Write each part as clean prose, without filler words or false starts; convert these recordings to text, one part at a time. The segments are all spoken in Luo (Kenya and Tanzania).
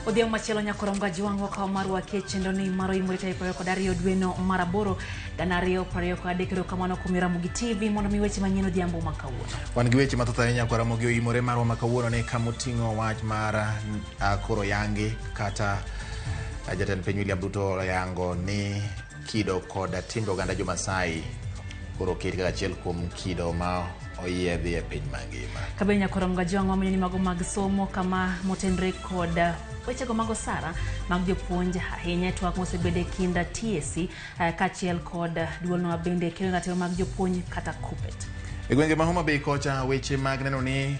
Odhiambo machielo nyakoro Mgajwang' wakawo marwa e chenro ni mar oimore tarik 22 dweno mar 8 2023. Erokamano kuom Ramogi TV mondo mi weche manyien odhiambo ma kawuono. Wan gi weche mathoth ahinya kwa Ramogi oimore marwa ma kawuono ni kamoting'o wach mar koro yangi kata jatend piny William Ruto oyango ni kido kod timbe oganda jo-Masai koro oket kaka achiel kuom kido ma oyiedhi e piny mangima. Kabe nyakoro Mgajwang' wamenyo ni mago mag somo kama motenre kod wechego mag osara mag jopuonj ahinya e twak mosebedo e kind TSC kaachiel kod duolno bende kelo ratiro mag jopuonj kata KUPPET. E gwenge ma Homa Bay kocha weche mag neno ni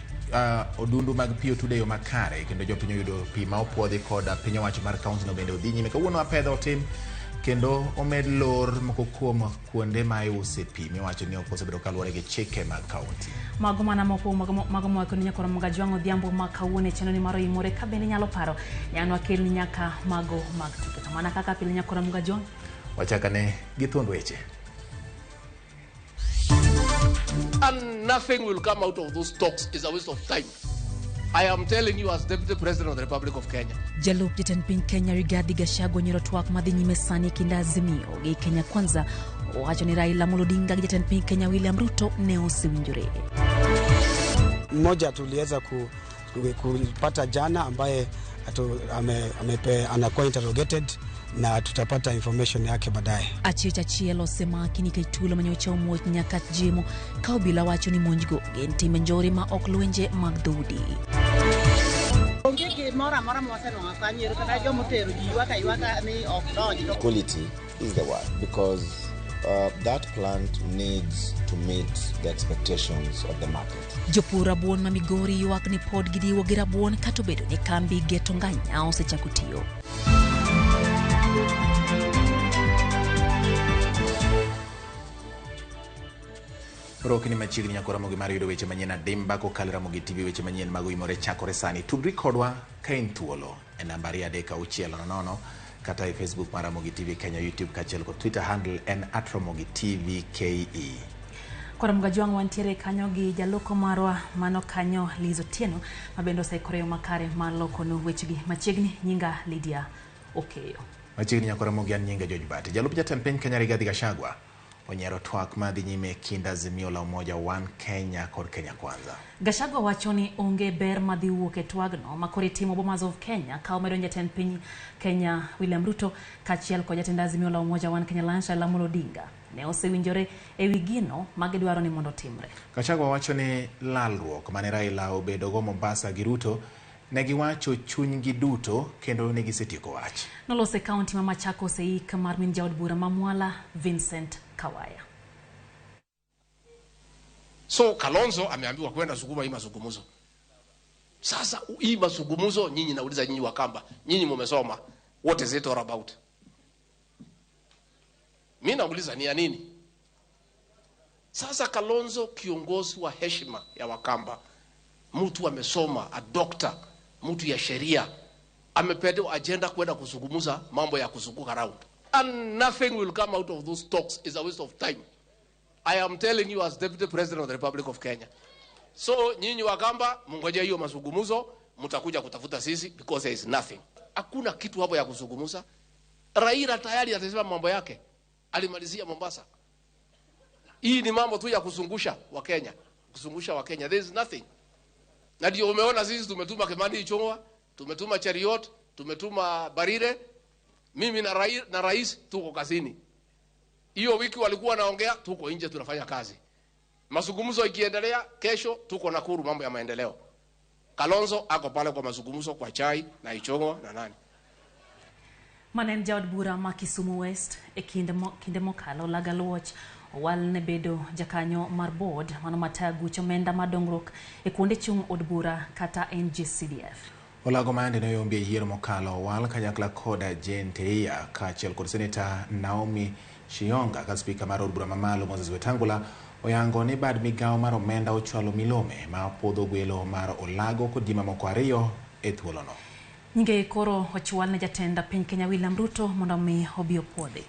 odundu mag pi otude e yo makare kendo jopiny oyudo pi ma opuodhi kod piny owacho mar kaunti no bende odhi nyime. Kawuono apedha otim kendo omed lor moko kuom kuonde ma iuse pi miwacho ni ok osebedo kaluwore gi chike mag kaunti. Mago mana moko mago mowako ni nyakoro Mgajwang' odhiambo ma kawuono e chenro ni mar oimore ka bende nyalo paro ni an wakelni nyaka mago mag tuke. To mana kaka pile nyakoro Mgajwang', wachakane gi thuond weche. And nothing will come out of those talks. It's a waste of time. I am telling you as Deputy President of the Republic of Kenya. Jalup jatend piny Kenya Rigathi Gachagua onyiero twak madhi nyime sani e kind Azimio gi Kenya Kwanza. Owacho ni Raila Amolo Odinga gi jatend piny Kenya William Ruto ne osewinjore. Mmoja tuliweza kupata jana ambaye anakuwa interrogated na tutapata information yake baadaye. Achich achiel osemaki nikech tulo manyocha omuoch nyaka jimo ka obila wacho ni monjgo gin timbe njore ma ok lwenje mag dhoudi. Onge gimoro amora mwasenwang'o kanyo kata jomotero ji ywak aywaka ni ok donj. Quality is the word because that plant needs to meet the expectations of the market. Jopur rabuon ma Migori ywak ni pod gidiwo gi rabuon kata obedo ni kambi Geto Nganya osechako tiyo. Rokni machiegni nyako Ramogi mar yudo weche manyien adimba kokalo Ramogi TV weche manyien mag oimore chakore sani. Tudri kodwa ka in thuolo e namba 23600 kata e Facebook mar Ramogi TV Kenya, YouTube kaachiel kod Twitter handle en @RamogiTVKE. Koro Mgajwang' wantiere kanyo gi jaloko marwa mano kanyo Liz Otieno ma bende oseikore yo makare mar lokonu wechegi machiegni. Nyinga Lydia Okeyo. Machiegni nyako Ramogi, an nyinga George Bati. Jalup jatend piny Kenya Rigathi Gachagua onyiero twak madhi nyime kind Azimio la Umoja One Kenya kod Kenya Kwanza. Gachagua wacho ni onge ber madhi wuok e twagno ma koro itimo Bomas of Kenya ka omedo jatend piny Kenya William Ruto kaachiel kod jatend Azimio la Umoja One Kenya Alliance Raila Amolo Odinga ne osewinjore ewi gino ma gidwaro ni mondo otimre. Gachagua wacho ni lalruok mane Raila obedogo Mombasa gi Ruto ne giwacho chunygi duto kendo ne gisetieko wach. Nolose kaunti ma Machakos e ik mar min jaod bura ma Mwala Vincent Kawaya. So Kalonzo ameambiwa kwenda sukuma hii mazungumzo. Sasa hii mazungumzo, nyinyi nauliza nyinyi Wakamba, nyinyi mumesoma, what is it all about? Mimi nauliza ni ya nini? Sasa Kalonzo kiongozi wa heshima ya Wakamba, mtu amesoma, a doctor, mtu ya sheria, amepewa agenda kwenda kuzungumza mambo ya kuzunguka round. And nothing will come out of those talks. It's a waste of time. I am telling you as Deputy President of the Republic of Kenya. So nyinyi Wakamba mngoje hiyo mazungumzo, mtakuja kutafuta sisi because there is nothing. Hakuna kitu hapo ya kuzungumza. Raila tayari atasema mambo yake. Alimalizia Mombasa. Hii ni mambo tu ya kuzungusha Wakenya. Kuzungusha Wakenya. There is nothing. Na ndio umeona sisi tumetuma Kimani Ichung'wa, tumetuma Cheriot, tumetuma Barire. Mimi na rais tuko kazini. Hiyo wiki walikuwa naongea, tuko nje tunafanya kazi. Mazungumzo ikiendelea, kesho tuko Nakuru mambo ya maendeleo. Kalonzo ako pale kwa mazungumzo kwa chai na Ichung'wa na nani. Mane en jaod bura ma Kisumu West e kinde mokalo Laga Luoch owal ne bedo jakanyo mar board mano matayo guch omenda mar dongruok e kuonde chung' od bura kata NGCDF. Olago Mande ne oyombi e yiero mokalo owal kanyakla kod Jane Teia kaachiel kod Seneta Naomi Shiyonga ka spika mar od bura mamalo Moses Wetangula oyango ni bad migawo mar omenda ochwalo milome ma puodho gwelo mar Olago kod ji mamoko ariyo e thuolono. Nyinge koro ochwal ne jatend piny Kenya William Ruto mondo mi obi opuodhi.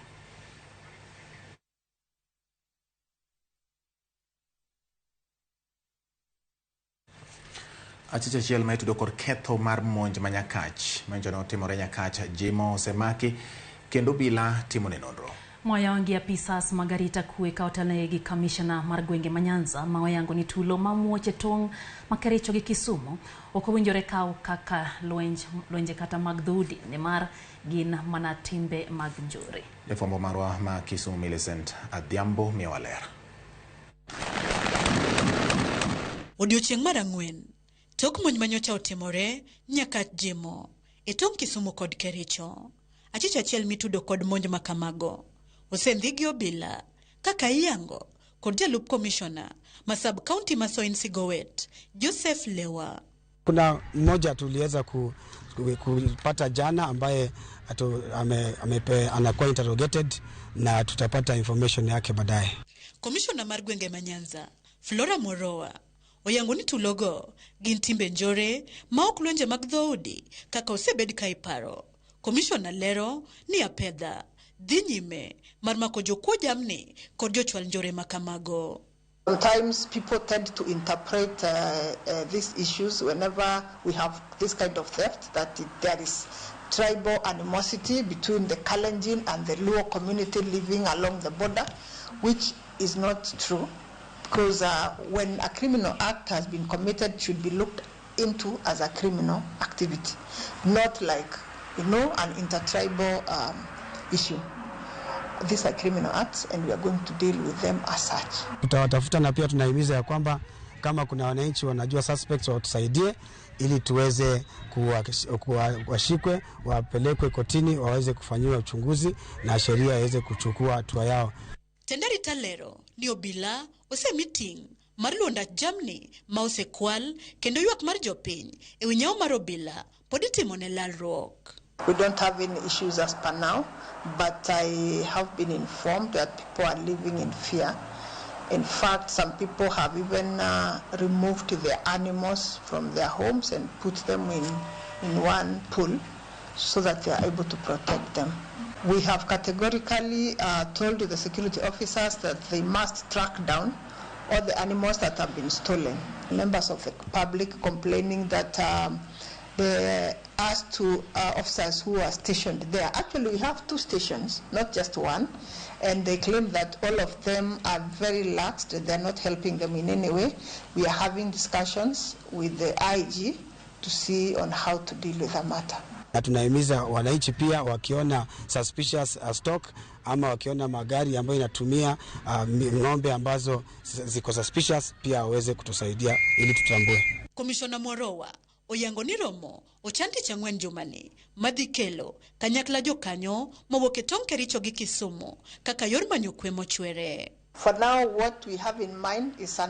Achich achiel ma itudo kod ketho mar monj ma Nyakach manyicho ne otimore Nyakach Jimo osemaki kendo obila timone nonro. Moyangi apisas mag arita kwe ka otelnegi gi kamishna mar gwenge ma Nyanza ma oyango ni tulo ma muoch e tong' ma Kericho gi Kisumu ok owinjore kaw kaka lwenje kata mag dhoudi nimar gin mana timbe mag njore. Jafwambo marwa ma Kisumu Millicent Adhiambo miyowa ler. Odiochieng' mar ang'wen, tok monj manyocha otimore Nyakach Jimo e tong' Kisumu kod Kericho. Achich achiel mitudo kod monj makamago osendhi gi obila kaka iyango kod jalup komishona ma sub county ma Soin Sigowet Joseph Lewa. Kuna mmoja tuliweza kupata jana ambaye anakuwa interrogated na tutapata information yake baadaye. Komishona mar gwenge ma Nyanza Flora Morowa oyango ni tulogo gin timbe njore ma ok lwenje mag dhoudi kaka osebed ka iparo. Komishona lero ni apedha dhi nyime mar mako jokuo jamni kod jochwal njore makamago. Sometimes people tend to interpret these issues whenever we have this kind of theft, that there is tribal animosity between the Kalenjin and the Luo community living along the border, which is not true, because when a criminal act has been committed, it should be looked into as a criminal activity, not like, you know, an intertribal issue. These are criminal acts and we are going to deal with them as such. Tutawatafuta na pia tunahimiza ya kwamba kama kuna wananchi wanajua suspects watusaidie ili tuweze kuwashikwe, wapelekwe kotini, waweze kufanyiwa uchunguzi na sheria iweze kuchukua hatua yao. Tendari talero ni obila ose meeting mar luonda jamni ma osekwal kendo ywak mar jopiny e wi nyawo mar obila pod itimo ne lalruok. We don't have any issues as per now, but I have been informed that people are living in fear. In fact, some people have even removed their animals from their homes and put them in one pool so that they are able to protect them. We have categorically told the security officers that they must track down all the animals that have been stolen. Members of the public complaining that they asked to officers who are stationed there. Actually, we have two stations, not just one, and they claim that all of them are very lax, they're not helping them in any way. We are having discussions with the IG to see on how to deal with the matter. Na tunahimiza wananchi pia wakiona suspicious stock ama wakiona magari ambayo inatumia ng'ombe ambazo ziko suspicious pia waweze kutusaidia ili tutambue. Komishona Morowa oyango ni romo ochan tich ang'wen jumani madhi kelo kanyakla jokanyo mowuok e tong' Kericho gi Kisumu kaka yor manyo kwe mochwere. For now, what we have in mind is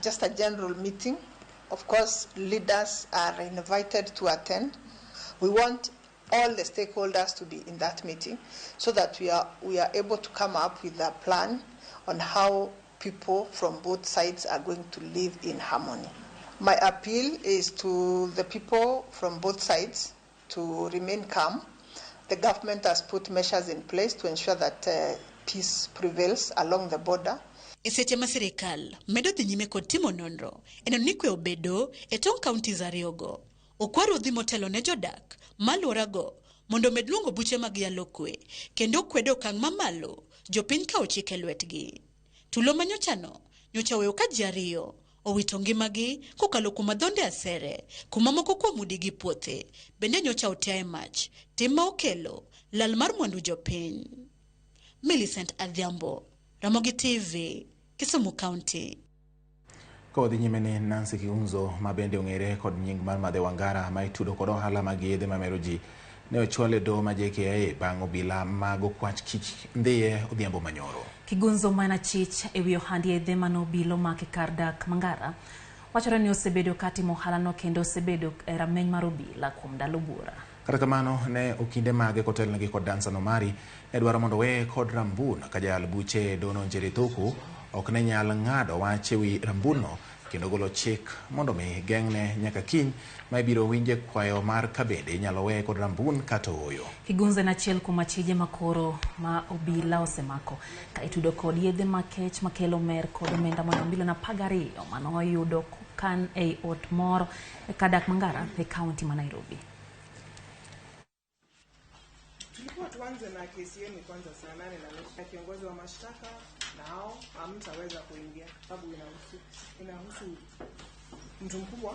just a general meeting. Of course, leaders are invited to attend. We want all the stakeholders to be in that meeting so that we are able to come up with a plan on how people from both sides are going to live in harmony. My appeal is to the people from both sides to remain calm. The government has put measures in place to ensure that peace prevails along the border. E seche ma sirikal medo dhi nyime kod timo nonro e neno ni kwe obedo e tong' counties ariyogo. Okwa ruodhi motelo ne jodak maluorago mondo omed luongo buche mag yalo kwe kendo kwedo okang' mamalo jopiny ka ochik e lwetgi. Tulo manyochano nyocha oweyo ka ji ariyo owito ngimagi kokalo kuom adhonde asere kuma moko kuom udi gi puothe bende nyocha otia e mach, tim ma okelo lal mar mwandu jopiny. Millicent Adhiambo, Ramogi TV, Kisumu County. Kodhi nyime ni Nancy Kiunzo ma bende ong'ere kod nying mar Madhe Wangara ma itudo kod ohala mag yedhe mamero ji ne ochwal e doho ma JKIA bang' obila mag okwach kich ndhiye odhiambo manyoro. Kigunzo ma en achich ewi ohand yedhe mane obila omako e kar dak Mangara wachore ni osebedo katimo ohalano kendo osebedo e rameny mar obila kuom ndalo buora. Kata kamano ne okinde mage kotelnegi kod Dansan Omari ne dwaro mondo oweye kod Rambun ka jayal buche e dono Njeri Thuku ok ne nyal ng'ado wach ewi Rambunno kendo golo chik mondo mi geng'ne nyaka kiny ma ibiro winje kwayo mar kabende inyalo weye kod rambun kata ooyo. Kigunza en achiel kuom achije makoro ma obila osemako ka itudo kod yedhe makech makelo mer kod omenda mano milion 12 manoyudo kokan ei ot moro e kadak Mangara e kaunti ma Nairobi. Tulikuwa tuanze na kesi yenu kwanza saa 8:30 na kiongozi wa mashtaka nao hamtaweza kuingia sababu inahusu mtu mkubwa.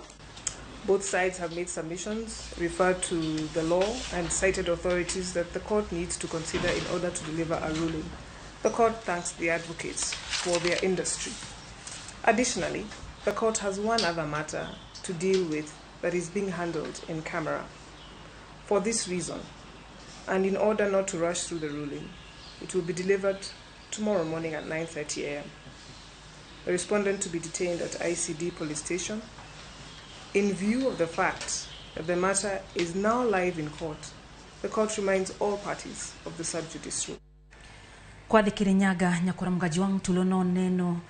Both sides have made submissions, referred to the law and cited authorities that the court needs to consider in order to deliver a ruling. The court thanks the advocates for their industry. Additionally, the court has one other matter to deal with that is being handled in camera. For this reason, and in order not to rush through the ruling, it will be delivered tomorrow morning at 9:30 a.m. The respondent to be detained at ICD police station. In view of the fact that the matter is now live in court, the court reminds all parties of the sub judice rule. Kwadhi Kirinyaga nyakora Mgajwang' tulo neno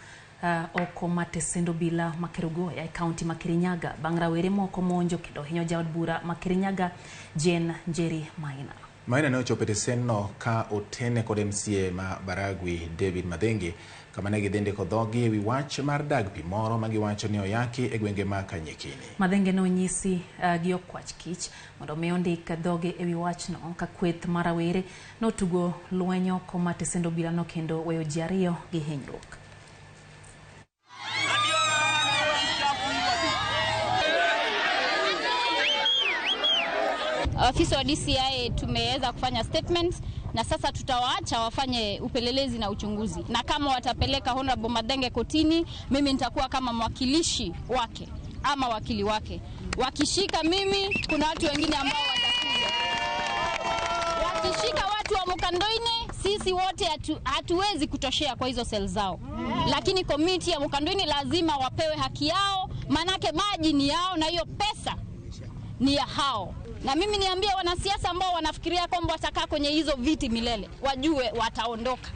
oko matesendo bila Makerugoya e kaunti ma Kirinyaga bang' rawere moko monjo kendo hinyo jaod bura ma Kirinyaga Jane Njeri Maina. Maina ne ochopo e tesenno ka otene kod MCA ma Baragwi David Mathenge kama ne gidhi ndiko dhogi ewi wach mar dag pi moro ma giwacho ni oyaki e gwenge ma Kanyekini. Mathenge ne onyisi gi okwach kich mondo mi ondik dhoge ewi wachno ka kweth mar rawere notugo lweny oko ma tesendo bilano kendo weyo ji ariyo gi hinyruok. Afisa wa DCI tumeweza kufanya statements na sasa tutawaacha wafanye upelelezi na uchunguzi, na kama watapeleka Honorable Mathenge kotini, mimi nitakuwa kama mwakilishi wake ama wakili wake. Wakishika mimi, kuna watu wengine ambao watakuja. Wakishika watu wa Mukandoini, sisi wote hatuwezi kutoshea kwa hizo sel zao. Lakini komiti ya Mukandoini lazima wapewe haki yao, manake maji ni yao na hiyo pesa ni ya hao. Na mimi niambie wanasiasa ambao wanafikiria kwamba watakaa kwenye hizo viti milele, wajue wataondoka.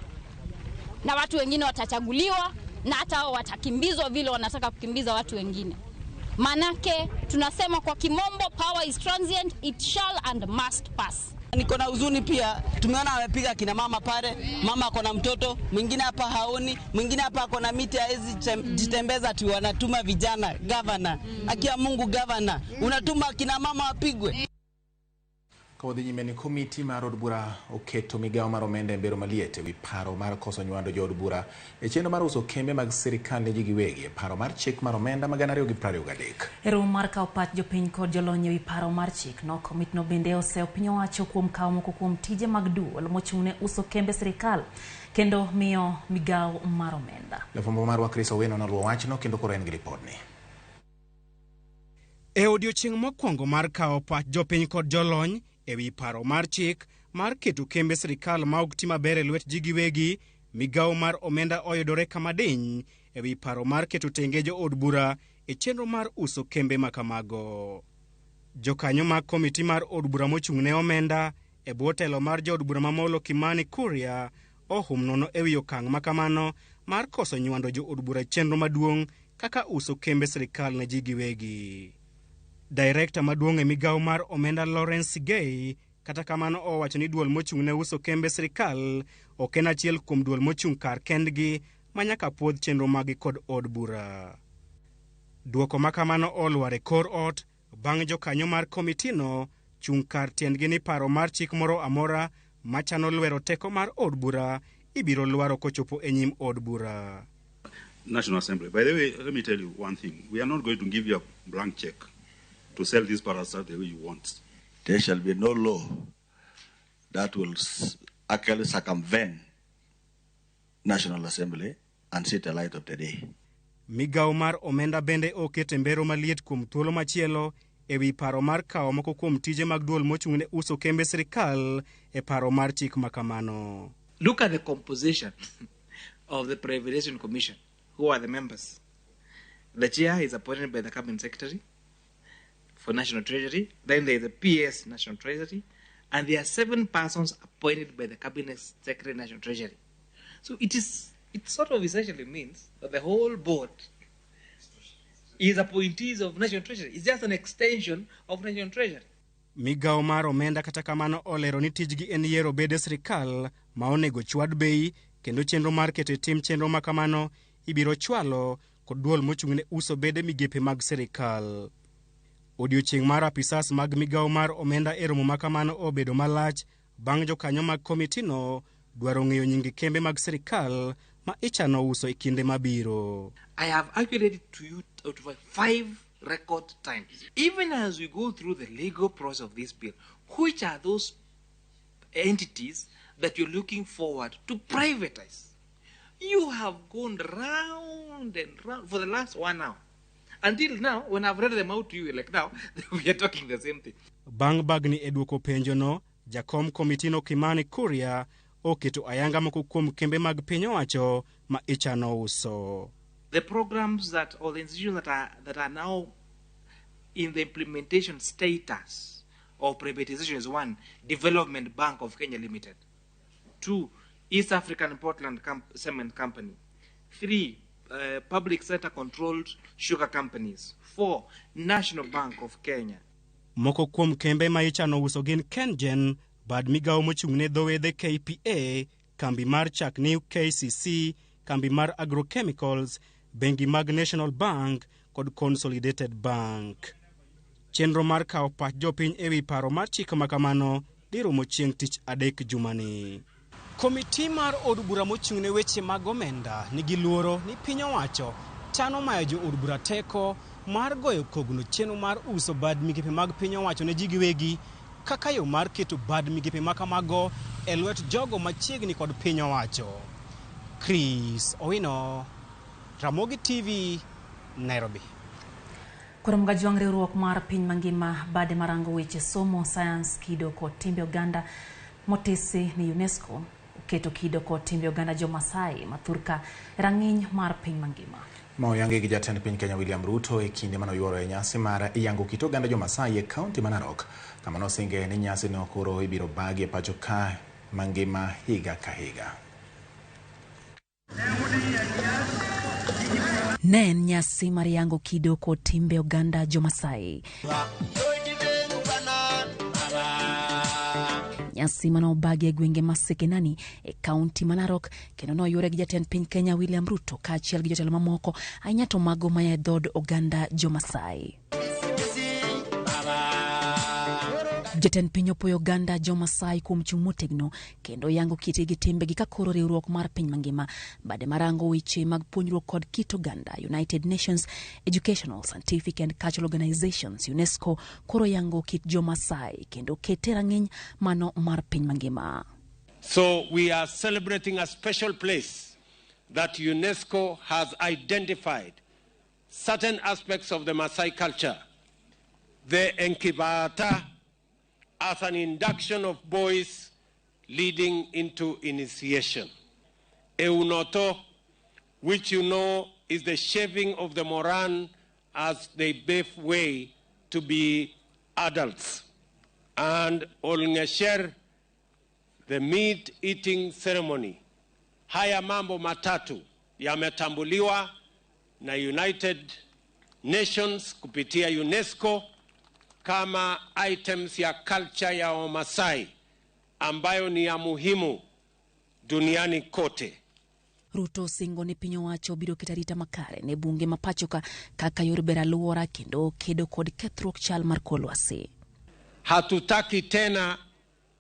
Na watu wengine watachaguliwa na hata hao watakimbizwa vile wanataka kukimbiza watu wengine. Manake tunasema kwa kimombo, power is transient, it shall and must pass. Niko na huzuni pia, tumeona amepiga kina mama pale, mama ako na mtoto, mwingine hapa haoni, mwingine hapa ako na miti haezi jitembeza tu, wanatuma vijana, governor, akia Mungu governor, unatuma kina mama wapigwe. Kodhi nyime ni komiti mar od bura oketo migawo mar omenda e mbero maliet ewi paro mar koso nywando jood bura e chenro mar uso kembe mag sirikal ne ji giwegi e paro mar chik mar omenda ma 2023. E romo mar kawo pach jopiny kod jolony ewi paro mar chik no, komitno bende oseyo piny owacho kuom kawo moko kuom tije mag duol mochung' ne uso kembe sirikal kendo miyo migawo mar omenda. Jafwambo marwa Chris Owino noluwo wachno kendo koro en gi ripodni. E odiochieng' mokwongo mar kawo pach jopiny kod jolony ewi paro mar chik mar keto kembe sirikal ma ok ti maber e lwet ji giwegi, migawo mar omenda oyudore kama diny ewi paro mar keto tenge jood bura e chenro mar uso kembe makamago. Jokanyo mag komiti mar od bura mochung' ne omenda e bwo telo mar jaod bura Mamolo Kimani Kuria ohum nono ewi okang' makamano mar koso nywando jood bura e chenro maduong' kaka uso kembe sirikal ne ji giwegi. Director maduong' e migawo mar omenda Lawrence Sigei kata kamano owacho ni duol mochung' ne uso kembe sirikal ok en achiel kuom duol mochung' kar kendgi ma nyaka puodh chenro maggi kod od bura. Duoko makamano olwar e kor ot bang' jokanyo mar komitino chung' kar tiendgi ni paro mar chik moro amora machano lwero teko mar od bura ibiro lwaro kochopo e nyim od bura. National Assembly. By the way, let me tell you one thing. We are not going to give you a blank check to sell this parasite the way you want. There shall be no law that will actually circumvent National Assembly and see the light of the day. Migawo mar omenda bende oketo e mbero maliet kuom thuolo machielo ewi paro mar kawo moko kuom tije mag duol mochung' ne uso kembe sirikal e paro mar chik makamano. Look at the composition of the Privatization Commission. Who are the members? The chair is appointed by the Cabinet Secretary for National Treasury. Then there is the PS National Treasury. And there are 7 persons appointed by the Cabinet Secretary National Treasury. So it sort of essentially means that the whole board Is appointees of National Treasury. It's just an extension of National Treasury. Migawo mar omenda kata kamano olero ni tijgi en yiero bede sirikal ma onego chwad bei kendo chenro mar keto e tim chenro ma kamano ibiro chwalo kod duol mochung'ne uso bede migepe mag sirikal. Odiochieng' mar apisas mag migawo mar omenda e romo ma kamano obedo malach bang' jokanyo mag komitino dwaro ng'eyo nying kembe mag sirikal ma ichano uso e kinde mabiro. I have actually read it to you out of 5 record times. Even as we go through the legal process of this bill, which are those entities that you're looking forward to privatize? You have gone round and round for the last 1 hour. Until now, when I've read them out to you, like now, we are talking the same thing. Bang' bagni e duoko penjono, jakom komitino Kimani Kuria oketo ayanga moko kuom kembe mag piny owacho ma ichano uso. The programs that, or the institutions that are now in the implementation status of privatization is 1, Development Bank of Kenya Limited. 2, East African Portland Cement Company. 3, public sector controlled sugar companies. 4, National Bank of Kenya. Moko kuom kembe ma ichano uso gin KenGen, bad migawo mochung'ne dho wedhe KPA, kambi mar chak New KCC, kambi mar Agrochemicals, bengi mag National Bank kod Consolidated Bank. Chenro mar kawo pach jopiny ewi paro mar chik ma kamano dhi rumo chieng' tich adek jumani. Komiti mar od bura mochung'ne weche mag omenda nigi luoro ni piny owacho chano mayo jo od bura teko mar goyo kogno chenro mar uso bad migepe mag piny owacho ne ji giwegi kaka yo mar keto bad migepe ma kamago e lwet jogo machiegni kod piny owacho. Chris Owino, Ramogi TV, Nairobi. Koro mgajwang' riwruok mar piny mangima bade marango weche somo, sayans, kido kod timbe oganda motisi ni UNESCO oketo kido kod timbe oganda jo-Masai mathurka e rang'iny mar piny mangima. Ma oyangi gi jatend piny Kenya William Ruto e kinde mane oyuoro e nyasi mar yango kit oganda jo-Masai e kaunti ma Narok, kama nosinge ni nyasino koro ibiro bagi e pacho ka mangima higa ka higa. Ne en nyasi mar yango kido kod timbe oganda jo-Masai. Nyasi mane obagi e gwenge ma Sekenani e kaunti ma Narok kendo noyuore gi jatend piny Kenya William Ruto kaachiel gi jotelo mamoko ahinya to mago maya e dhood oganda jo-Masai. Jatend piny opuoyo oganda jo-Masai kuom chung' motegno kendo yango kitgi gi timbegi ka koro riwruok mar piny mangima bade marango weche mag puonjruok kod kit oganda United Nations Educational, Scientific and Cultural Organizations UNESCO koro yango kit jo-Masai kendo kete rang'iny mano mar piny mangima. So we are celebrating a special place that UNESCO has identified certain aspects of the Masai culture, the Enkibata, as an induction of boys leading into initiation. Eunoto, which you know is the shaving of the moran as they pave way to be adults. And Olngesher, the meat-eating ceremony. Haya mambo matatu yametambuliwa na United Nations kupitia UNESCO kama items ya culture ya Wamasai ambayo ni ya muhimu duniani kote. Ruto singo ni piny owacho biro keto arita makare ne bunge ma pacho kaka yor bero alwora kendo kedo kod kethruok chal mar kor lwasi. Hatutaki tena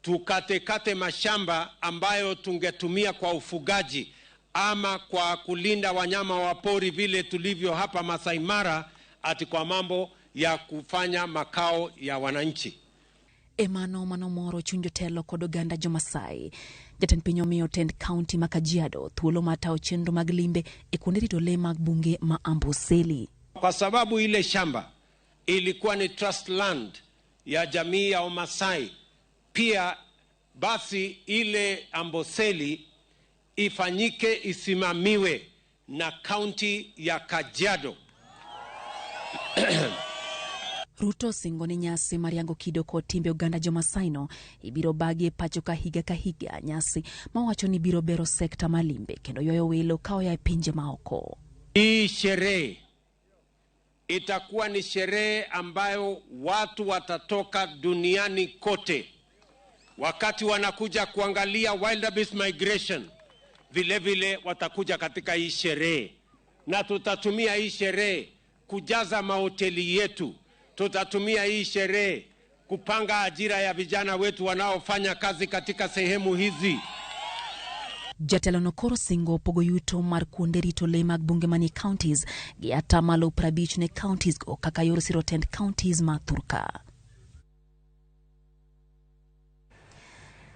tukatekate mashamba ambayo tungetumia kwa ufugaji ama kwa kulinda wanyama wa pori vile tulivyo hapa Masai Mara, ati kwa mambo ya kufanya makao ya wananchi. Emano manomoro chuny jotelo kod oganda jo-Masai. Jatend piny omiyo tend kaunti ma Kajiado thuolo mar tayo chenro mag limbe e kuonde rito lee mag bunge ma Amboseli. Kwa sababu ile shamba ilikuwa ni trust land ya jamii ya Wamasai, pia basi ile Amboseli ifanyike, isimamiwe na kaunti ya Kajiado. Ruto singo ni nyasi mar yango kido kod timbe oganda jo-Masai no ibiro bagi e pacho ka higa ka higa, nyasi mawacho ni biro bero sekta mar limbe kendo ywayo welo ka oya e pinje maoko. Hii sherehe Itakuwa ni sherehe ambayo watu watatoka duniani kote wakati wanakuja kuangalia wildebeest migration, vile vile watakuja katika hii sherehe, na tutatumia hii sherehe kujaza mahoteli yetu, tutatumia hii sherehe kupanga ajira ya vijana wetu wanaofanya kazi katika sehemu hizi. Jatelo no koro singo pogo yuto mar kuonde rito lee mag bunge manie counties gi atamalo 50 ne counties go kaka yor siro tend counties ma thurka.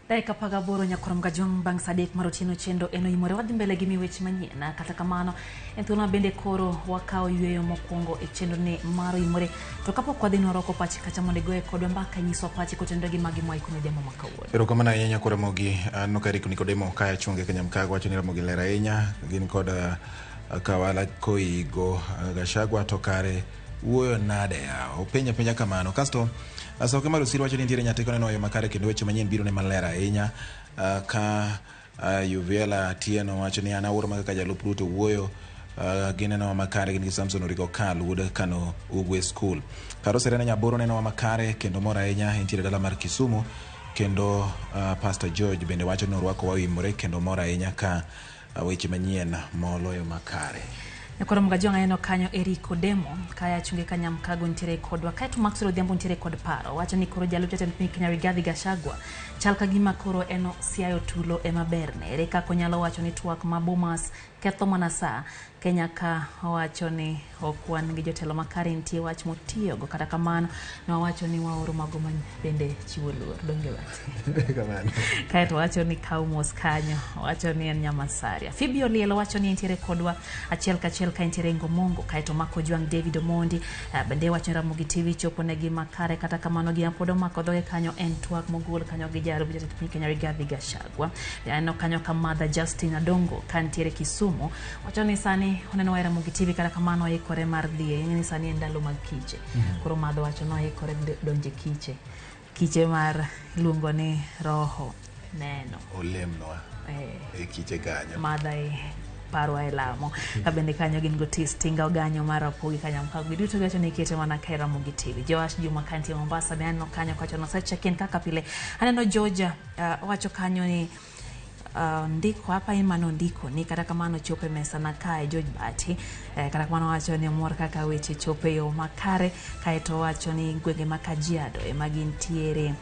Dakika 18 nyakorom gajong bang' sa 3 mar otieno chendo en oimore wadhi mbele gi miweche manyien. Kata kamano en thuolo ma bende koro wakawo yueyo mokwongo e chenro ni mar oimore, to kapok wadhi nwarwako pachi kacha mondo igoye kodwa mbaka nyiswa pachi kotenore gi magi mwaikono odhiambo ma kawuono. Erokamano ahinya nyako Ramogi. Aneno ka Eric Nikodemo kaya chunge Kanyamkago wacho ni Ramogi ler ahinya. Gin kod Kawala Koigo Gachagua to kare wuoyo nade yawa? Openjo apenja kamano. Kasto Asoke mar Osiri wacho ni nitiere nyateko neno yo makare kendo weche manyien biro ne maler ahinya. Ka Yuviela Atieno wacho ni an awuoro ma kaka jalup Ruto wuoyo, gineno makare gin gi Samson Origo Kal wuod Kano Ugwe School. Karo Serena Nyaboro neno makare kendo mor ahinya entiere dala mar Kisumu kendo Pastor George bende wacho ni orwako waimore kendo mor ahinya ka weche manyien moloyo makare. Nyakoro Mgajwang' aneno kanyo Eric Odemo kaya chunge Kanyamkago nitiere kodwa, kaeto Maxwell Odhiambo nitiere kod paro wacho ni koro jalup jatend piny Kenya Rigathi Gachagua chal ka gima koro en siayo tulo ema berne. Ere kaka onyalo wacho ni twak ma Bomas ketho mana saa Kenya ka owacho ni ok wan gi jotelo makare, nitie wach motiyogo. Kata kamano ne wawacho ni waoro mago ma bende chiwo luor, donge wach? Kamano. Kaeto wacho ni kaw mos kanyo, wacho ni en Nyamasaria. Phoebe Olielo wacho ni entiere kodwa achiel kachiel ka entiere Ngomongo. Kaeto Mako Jwang' David Omondi bende wacho ni Ramogi TV chopo negi makare. Kata kamano gima pod omako dhoge kanyo en twak mogol kanyo gi jalup jatend piny Kenya Rigathi Gachagua. Aneno kanyo ka Mother Justin Adongo ka nitiere Kisumu wacho ni sani oneno wa e Ramogi TV, kata kamano oikore mar dhi e ni sani en ndalo mag kiche. Koro Madho wacho ni oikore donje kiche, kiche mar iluongo ni roho neno olemnwa e kiche kanyo. Madha e parwa e lamo. Ka bende kanyo gin go Tis Tinga Oganyo mar Rapogi Kanyamkago giduto giwacho ni ikete mana ka e Ramogi TV. Joash Juma kantie Mombasa be aneno kanyo kawacho nosecheck in kaka pile. Aneno Georgia wacho kanyo ni ndiko hapa ema nondiko ni kata kamano chopo e mesa na kae George Bati, kata kamano wacho ni omor kaka weche chopo e yo makare. Kaeto wacho ni gwenge ma Kajiado ema gintiere,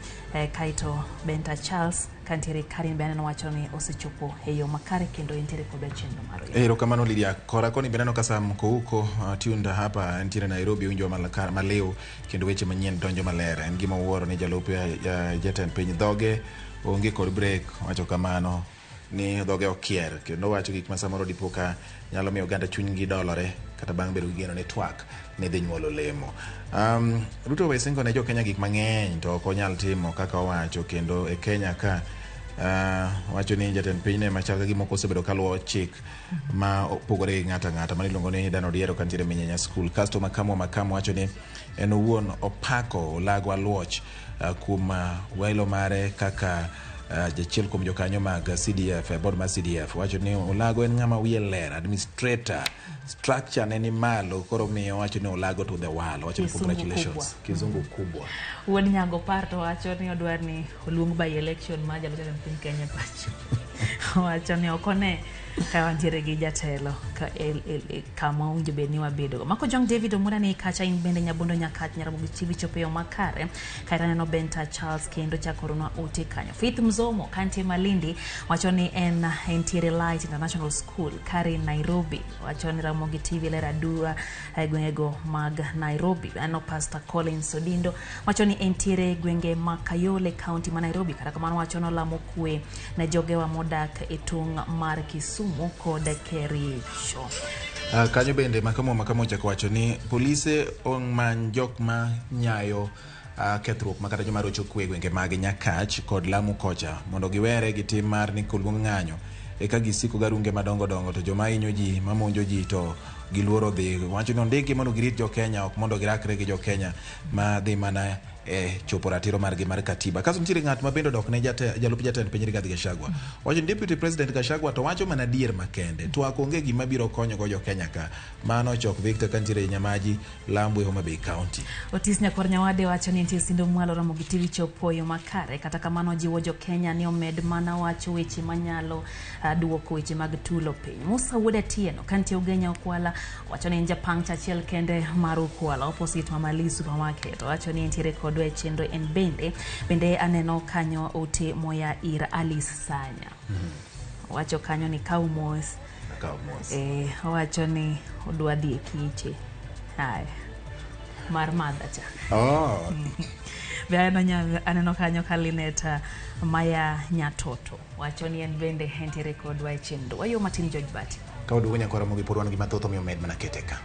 kaeto Benta Charles kantiere Karin be aneno wacho ni osechopo e yo makare kendo entiere kod chenro mar oyo. Erokamano Lydia. Kora koni bende aneno ka Sam Kouko tuned hapa entiere Nairobi winjo maliw kendo weche manyien donjo maler. En gima wuoro ni jalup jatend piny dhoge onge kod break, wacho kamano ni dhoge okier kendo wacho gik ma samoro dipo ka nyalo miyo oganda chunygi dolore kata bang' bedo gi geno ni twak ne dhi nyuolo lemo. Ruto osesingo ne jokenya gik mang'eny to ok onyal timo kaka owacho kendo e Kenya ka wacho ni jatend piny ne machal ka gima ok osebedo kaluwo chik ma opogore gi ng'ato ang'ata mano iluongo ni Dan Odiero kantiere Minyenya School. Kasto Makamu wacho ni en owuon opako Olago Aluoch kuom welo mare kaka jachiel kuom jokanyo mag CDF, board mar CDF. Wacho ni Olago en ng'ama wiye ler, administrator, structure ne ni malo, koro miyo wacho ni Olago to the world. Wacho ni Kizungu congratulations. kubwa. Kizungu kubwa. Wuod Nyago Par to wacho ni odwar ni oluong by election mar jalup jatend piny Kenya pacho. Wacho ni ok one ka wantiere gi jatelo ka, el, kama owinjo bed ni wabedogo. Mako Jong David Omura ni kacha in bende Nyabondo Nyakach Nyaramogi TV chopo e yo makare. Kaeto aneno Benta Charles kendo chako oronwa ote kanyo. Faith Mzomo kantie Malindi wacho ni en entiere Light International School kare Nairobi. Wacho ni Ramogi TV ler adua e gwengego mag Nairobi. Aneno Pastor Collins Odindo wacho ni entiere gwenge ma Kayole County ma Nairobi. Kata kamano wacho ni olamo kwe ne jogewa modak e tung' mar Kisumu kod Kericho. Kanyo bende Makamu ochako wacho ni polise omany jok ma nyayo kethruok ma kata joma rocho kwe e gwenge mag Nyakach kod Lamu kocha mondo giwere gi tim mar ni koluong ng'anyo eka gisiko garunge madongo dongo to joma hinyo ji mamonjo ji to giluoro dhi wacho ni ondikgi mondo girit jo Kenya ok mondo girakre gi jo Kenya ma dhi mana e chopo ratiro margi mar katiba. Kasto nitiere ng'at ma bende odok ne jalup jatend piny Rigathi Gachagua. Wacho ni Deputy President Gachagua to wacho mana adier makende. Twak onge gima biro konyo go jo Kenya ka. Mano Chok Victor kantiere Nyamaji, Lambwe, Homa Bay County. Otis Nyakwar Nyawade wacho ni nitie sindo mwalo Ramogi TV chopo e yo makare. Kata kamano jiwo jo Kenya ni omed mana wacho weche manyalo duoko weche mag tulo piny. Musa Wuod Atieno kantie Ugenya Okwala wacho ni en japangcha achiel kende mar Okwala opposite Mama Lee Supermarket. Wacho ni entiere kodwa e chenro en bende. Bende aneno kanyo ote moya ir Alice Sanya. Wacho kanyo ni kaw mos. Kaw mos. Owacho ni odwa dhi e kiche. Haya. Mar madha cha. Oh. Be aneno kanyo ka Linet Maya Nyatoto wacho ni en bende entiere kodwa e chenro. Wayo matin George Bati. Ka waduogo Nyakwar Ramogi pod wan gi mathoth omiyo med mana kete ka.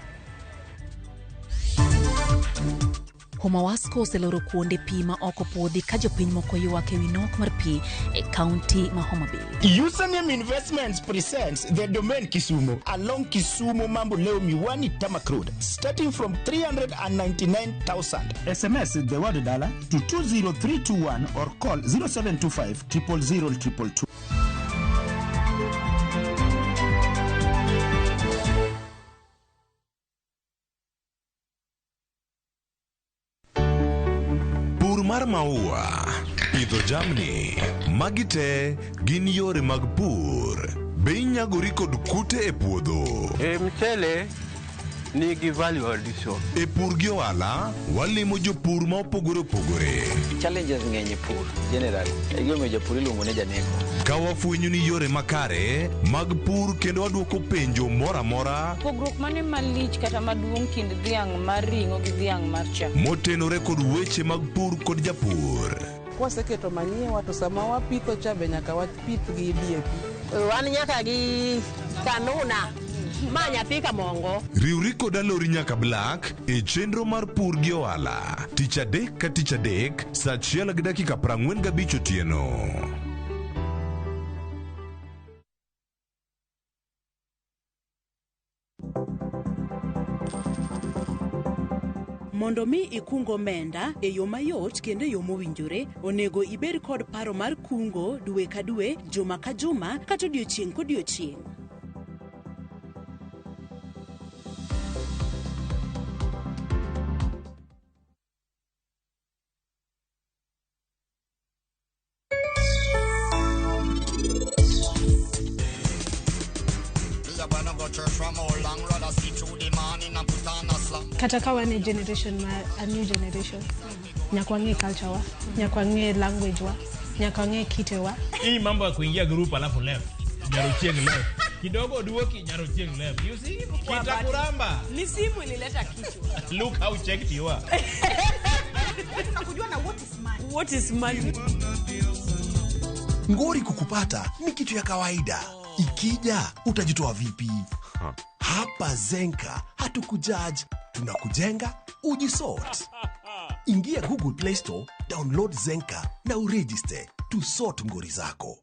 Homa Wasco oseloro kuonde pi ma ok opuodhi ka jopiny moko ywak ewi nok mar pi e kaunti ma Homa Bay. Username Investments presents the Domain Kisumu along Kisumu Mambo Leo Miwani Tamak Road, starting from 399,000. SMS the word dollar to 20321 or call 0725 000 222. Pur mar maua, pidho jamni, magi te gin yore mag pur. Be inyagori kod kute e puodho? E mchele nigi value addition. E pur gi ohala, walimo jopur ma opogore opogore. Challenges ng'eny e pur generally. E gimomiyo japur iluongo ni janeko. Ka wafwenyo ni yore makare mag pur kendo wadwoko penjo moro amora Pogruok mane malich kata maduong' kind dhiang' mar ring'o gi dhiang' mar chak? motenore kod weche mag pur kod japur. Kwaseketo manyiwa to sama wapitho cha be nyaka wapith gi DAP. Wan nyaka gi kanuna ma nyathi kamongo. Riwri kod Alori nyaka Black e chenro mar pur gi ohala tich adek ka tich adek saa 1:45 otieno. Mondo mi ikung omenda e yo mayot kendo e yo mowinjore, onego ibed kod paro mar kungo dwe ka dwe, juma ka juma, kata odiochieng' kodiochieng'. Kata ka wan e generation ma a new generation, nyaka wang'e culture wa, nyaka wang'e language wa, nyaka wang'e kite wa. Hii mambo ya kuingia group alafu left. Nyarochieng left. Kidogo duoki Nyarochieng left. You see? Kitakuramba. Ni simu ilileta kichwa. Look how checked you are. Kujua na what is money. What is money? Ngori kukupata ni kitu ya kawaida. Ikija utajitoa vipi? Hapa Zenka hatukujudge, tunakujenga ujisort. Ingia Google Play Store, download Zenka na uregister to sort ngori zako.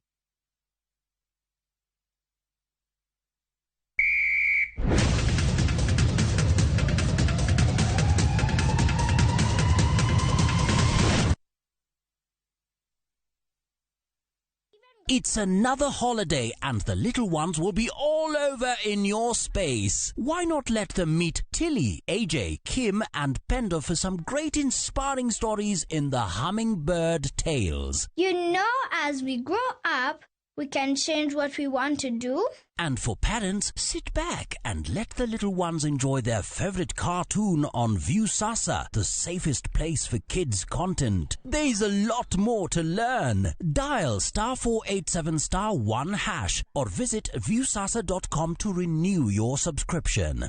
It's another holiday and the little ones will be all over in your space. Why not let them meet Tilly, AJ, Kim and Pendo for some great inspiring stories in the Hummingbird Tales. You know, as we grow up, we can change what we want to do. And for parents, sit back and let the little ones enjoy their favorite cartoon on Viusasa, the safest place for kids' content. There's a lot more to learn. Dial *487*1# or visit viusasa.com to renew your subscription.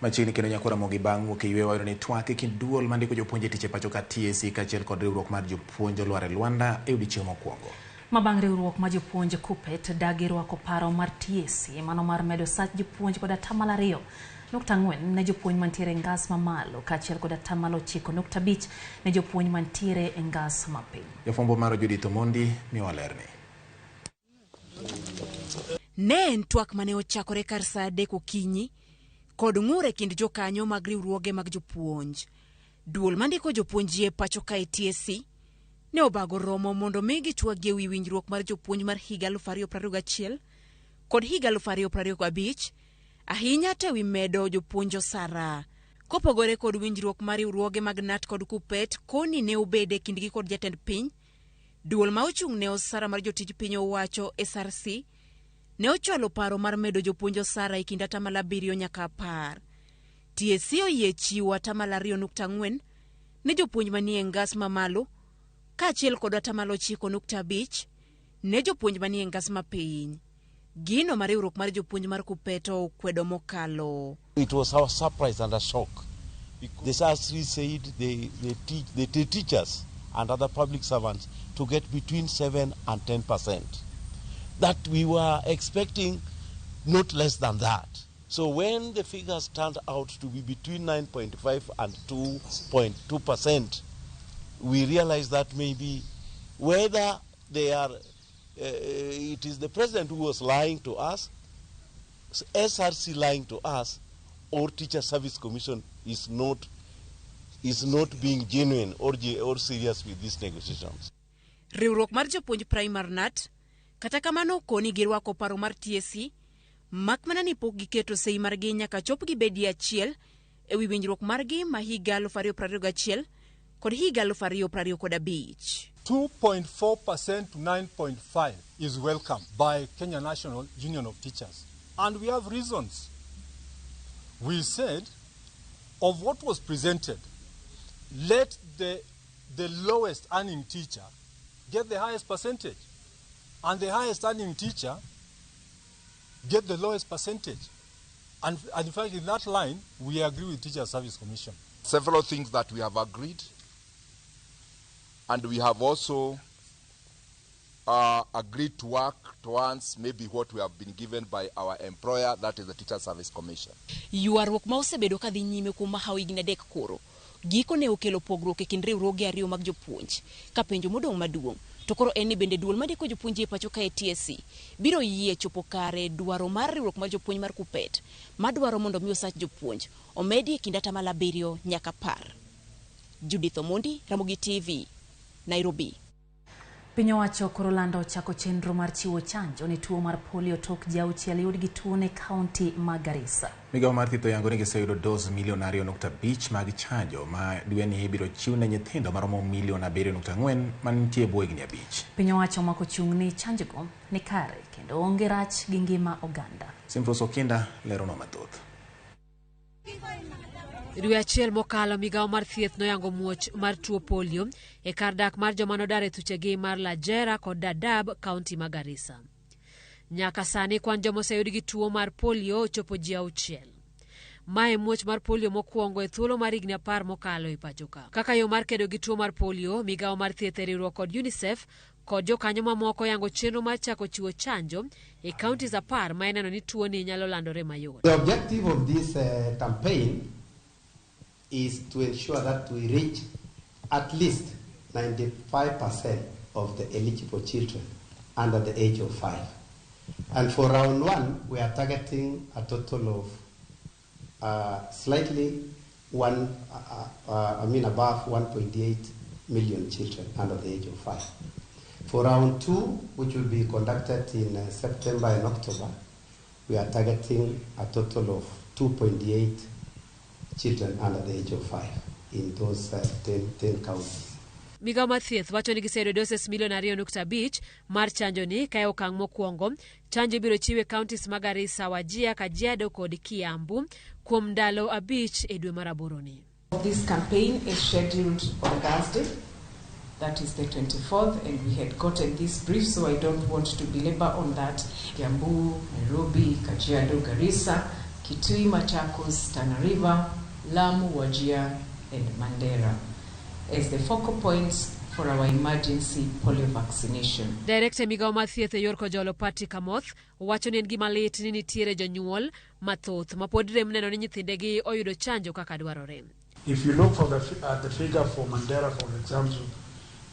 Machiegni kendo Nyakwar Ramogi bang' wuok e yweyo wayudo ni twak e kind duol mandiko jopuonj e tich e pacho ka TSC kaachiel kod riwruok mar jopuonj olwar e lwanda e odiechieng' mokwongo. Ma bang' riwruok mar jopuonj KUPPET dagi rwako paro mar TSC mano mar medo sach jopuonj kod 2.4% ne jopuonj mantiere e ngas mamalo kaachiel kod 9.5% ne jopuonj mantiere e ngas mapiny. Jafwambo mar Judith Omondi miyowa lerni. Ne en twak mane ochakore kar saa 3 okinyi kod ng'ur e kind jokanyo mag riwruoge mag jopuonj. Duol mandiko jopuonj e pacho kae TSC ne obago romo mondo mi gitwagie wi winjruok mar jopuonj mar higa 2021 kod higa 2025, ahinya to ewi medo jopuonj osara. Kopogore kod winjruok mar riwruoge mag KNUT kod KUPPET, koni ne obede kindgi kod jatend piny. Duol ma ochung' ne osara mar jotij piny owacho SRC ne ochwalo paro mar medo jopuonj osara e kind 7% nyaka 10. TSC oyie chiwo 2.4% ne jopuonj manie ngas mamalo kaachiel kod 9.5% ne jopuonj manie ngas mapiny. Gino ma riwruok mar jopuonj mar KUPPET okwedo mokalo. It was our surprise and a shock. The SRC said the teachers and other public servants to get between 7 and 10%. That we were expecting not less than that. So when the figures turned out to be between 9.5 and 2.2%, we realized that maybe whether they are, it is the president who was lying to us, SRC lying to us, or Teacher Service Commission is not being genuine or serious with these negotiations. Riwruok mar jopuonj Primary KNUT kata kamano koni girwako paro mar TSC mak mana ni pok giketo sei margi nyaka chop gibedie achiel ewi winjruok margi ma higa 2021 kod higa 2025. 2.4% to 9.5 is welcome by Kenya National Union of Teachers. And we have reasons. We said, of what was presented, let the lowest earning teacher get the highest percentage, and the highest earning teacher get the lowest percentage. And in fact, in that line, we agree with Teacher Service Commission. Several things that we have agreed, and we have also agreed to work towards maybe what we have been given by our employer, that is the Teacher Service Commission. Ywaruok ma osebedo ka dhi nyime kuom mahawo higni 3 koro giko ne okelo pogruok e kind riwruoge ariyo mag jopuonj. Ka penjo modong' maduong' to koro en ni bende duol mandiko jopuonj e pacho kae TSC biro yie chopo kare dwaro mar riwruok mar jopuonj mar KUPPET madwaro mondo mi osach jopuonj omedi e kind 7% nyaka 10. Judith Omondi, Ramogi TV, Nairobi. Piny owacho koro lando chako chenro mar chiwo chanjo ne tuo mar polio tok ji 6 yud gi tuo ne kaunti ma Garissa. Migawo mar thieth oyango ni giseyudo dos milion 2.5 mag chanjo ma dweni ibiro chiw ne nyithindo maromo milion 7.4 mantie e bwo higni 5. Piny owacho omako chung' ni chanjogo ni kare kendo onge rach gi ngima oganda. Simfros Okinda leronwa mathoth. Dwe achiel mokalo migawo mar thieth noyango muoch mar tuo polio e kar dak mar joma nodar e thuchegi mar Lajera kod Dadaab, kaunti ma Garissa. Nyaka sani kwan joma oseyud gi tuo mar polio ochopo ji 6. Mae muoch mar polio mokwongo e thuolo mar higni 10 mokalo e pacho ka. Kaka yo mar kedo gi tuo mar polio, migawo mar thieth e riwruok kod UNICEF kod jokanyo mamoko yango chenro mar chako chiwo chanjo e counties 10 ma ineno ni tuo ni nyalo landore mayot. The objective of this campaign is to ensure that we reach at least 95% of the eligible children under the age of 5. And for round 1, we are targeting a total of slightly above 1.8 million children under the age of 5. For round 2, which will be conducted in September and October, we are targeting a total of 2.8 children under the age of 5 in those 10 counties. Migawo mar thieth wacho ni giseyudo doses milion 2.5 mar chanjo ni kae okang' mokwongo. Chanjo ibiro chiw e counties mag Garissa, Wajir, Kajiado kod Kiambu kuom ndalo 5 e dwe mar 8 ni. This campaign is scheduled on Thursday, that is the 24th, and we had gotten this brief, so I don't want to belabor on that. Kiambu, Nairobi, Kajiado, Garissa, Kitui, Machakos, Tana River, Lamu, Wajir, and Mandera as the focal points for our emergency polio vaccination. Director migawo mar thieth e yor Kojolo Patrick Amoth wacho ni en gima lit ni nitiere jonyuol mathoth ma pod rem neno ni nyithindegi oyudo chanjo kaka dwarore. If you look for at the figure for Mandera, for example,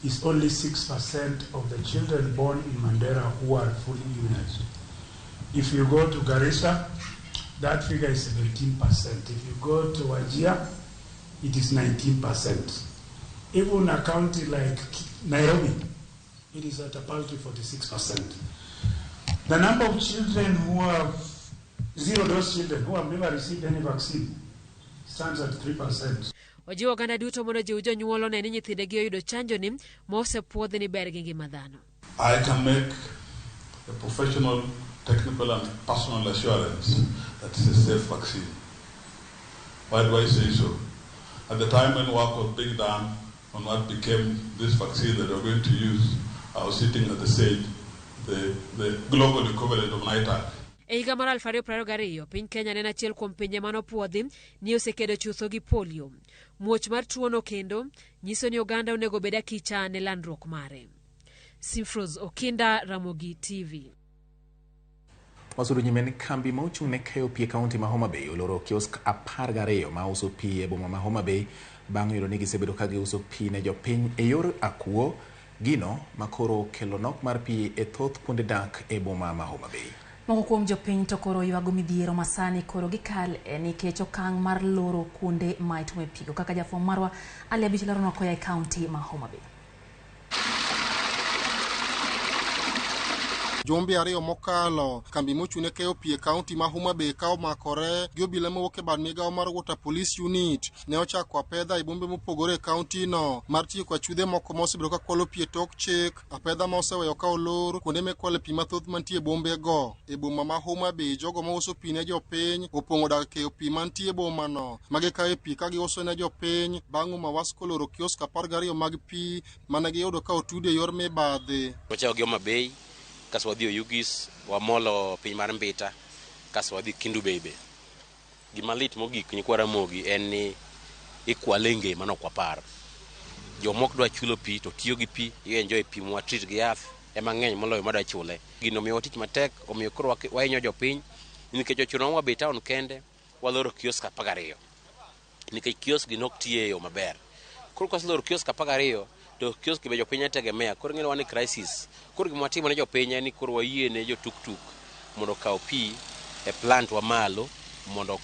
It's only 6% of the children born in Mandera who are fully immunized. If you go to Garissa, that figure is 17%. If you go to Wajir, it is 19%. Even a county like Nairobi, it is at a paltry 46%. The number of children who have zero-dose children who have never received any vaccine stands at 3%. Ojiwo oganda duto mondo ojiw jonyuol one ni nyithindegi oyudo chanjo ni ma osepuodhi ni ber gi ngima dhano. I can make a professional, technical and personal assurance that it's a safe vaccine. Why do I say so? At the time when work was being done on what became this vaccine that we're going to use, I was sitting at the SAGE, the global equivalent of NITAG. E higa mar 2022, piny Kenya ne en achiel kuom pinje manopuodhi ni osekedo chutho gi polio. Muoch mar tuono kendo nyiso ni oganda onego obed akicha ne landruok mare. Simfros Okinda, Ramogi TV. Wasudo nyime ni kambi ma ochung' ne keyo pi e kaunti ma Homa Bay oloro kiosk 12 ma uso pi e boma ma Homa Bay bang' yudo ni gisebedo ka giuso pi ne jopiny e yor akuo gino makoro kelo nok mar pi e thoth kuonde dak e boma ma Homa Bay. Moko kuom jopiny to koro ywago midhiero masani koro gikale nikech okang' mar loro kuonde ma itume pigo kaka jafwambo marwa Ali Abich leronwa koya e kaunti ma Homa Bay. Jumbe ariyo mokalo, kambi mochung' ne keyo pi e kaunti ma Homa Bay ka omakore gi obila mowuok e bad migawo mar Water Police Unit ne ochako apedha e bombe mopogore e kaunti no mar tieko achudhe moko ma osebedo ka kwalo pi e tok chik, apedha ma oseweyo ka olor kuonde mikwale pi mathoth mantie e bombe go. E boma ma Homa Bay, jogo mauso pi ne jopiny opong'o dag keyo pi mantie e boma no ma gikawe pi ka giuso ne jopiny bang' Uma Wasco loro kiosk 12 mag pi mane giyudo ka otudi e yor mibadhi. Wachako gi Homa Bay, kasto wadhi Oyugis, wamolo piny mar Mbita, kasto wadhi Kendu Bay be. Gima lit mogik nyikwa Ramogi en ni ikwale nge mano ok wapar. Jomok dwa chulo pi to tiyo gi pi, i enjoy pi mwa treat gi yath ema ng'eny moloyo madwa chule. Gino omiyowa tich matek, omiyo koro wahinyo jopiny nikech ochuno ni wabe town kende waloro kiosk 12 nikech kiosk gi nok tiyo e yo maber. Koro kwaseloro kiosk 12 to kiosk be jopiny tegemea, koro ing'e wan e crisis. Koro gima watimo ne jopiny en ni koro wayie ne jo tuktuk mondo okaw pi e plant wa malo mondo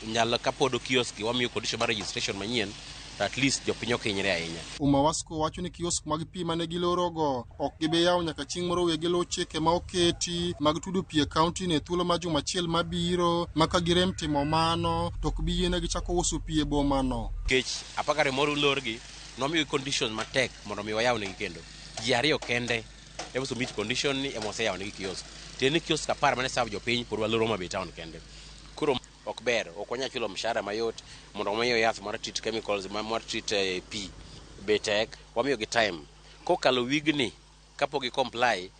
nyal kapod kiosk gi wamiyo condition mar registration manyien to at least jopiny ok hinyre ahinya. Uma Wasco wacho ni kiosk mag pi mane gilorogo ok gibi yawo nyaka chieng' moro wegi luw chike ma oketi mag tudo pi e kaunti no e thuolo mar juma achiel mabiro ma ka girem timo mano to ok bi yienegi chako uso pi e boma no. Nikech 12 moro olorgi, nomiyogi conditions matek mondo mi wayawnegi kendo. Ji ariyo kende ema meet condition ni ema waseyawnegi kiosk. Tiende ni kiosk 10 mane serve jopiny pod waloro Homa Bay town kende. Koro ok ber, ok wanyal chulo mshahara mayot mondo wamiyo yath mar treat chemicals mar treat pi be tek, wamiyogi time. Kokalo wigni kapok gi comply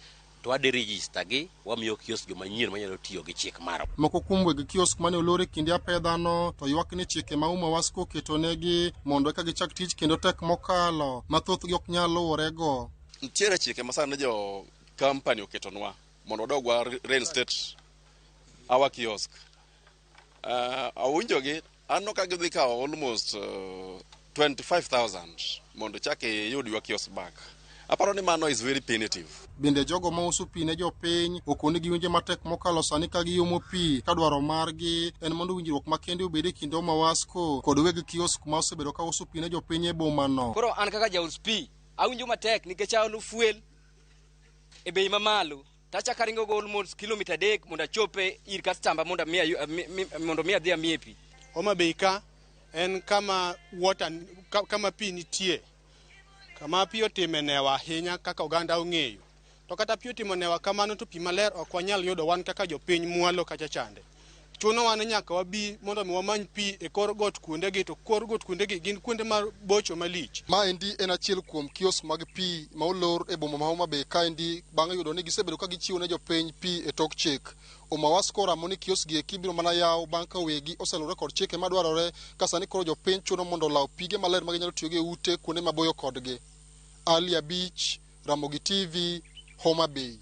to wadhi register gi wamiyo kiosk joma nyien manyalo tiyo gi chik marwa. Moko kuom weg kiosk mane olor e kinde apedhano to ywak ni chike ma Uma Wasco oketonegi mondo eka gichak tich kendo tek mokalo ma thothgi ok nyal luworego. Nitiere chike ma sani jo company oketonwa mondo wadog wa reinstate our kiosk. Awinjogi aneno ka gidhi kawo almost 25,000 mondo chak iyud your kiosk back. Aparo ni mano is very punitive. Bende jogo mauso pi ne jopiny okoni giwinjo matek mokalo sani ka giomo pi ka dwaro margi en mondo winjruok makende obed e kind Uma Wasco kod weg kiosk ma osebedo ka uso pi ne jopiny e boma no. Koro an kaka jaus pi awinjo matek nikech aolo fuel e bei mamalo tachako aringo go almost kilomita 3 mondo achope ir customer mondo mi adhi amiye pi. Homa Bay ka en kama water kama pi nitie, kama pi otime newa ahinya kaka oganda ong'eyo. To kata pi otimo newa kamano to pi maler ok wanyal yudo wan kaka jopiny mwalo kacha chande. Chuno wan nyaka wabi mondo mi wamany pi e kor got kuondegi, to kor got kuondegi gin kuonde mabocho malich. Maendi en achiel kuom kiosk mag pi ma olor e boma ma Homa Bay kaendi bang' yudo ni gisebedo ka gichiwo ne jopiny pi e tok chik. Uma Wasco oramo ni kiosk gi eki biro mana yawo bang' ka wegi oselure kod chike madwarore ka sani koro jopiny chuno mondo olaw pige maler ma ginyalo tiyogo e ute kuonde maboyo kodgi. Ali Abich, Ramogi TV, Homa Bay.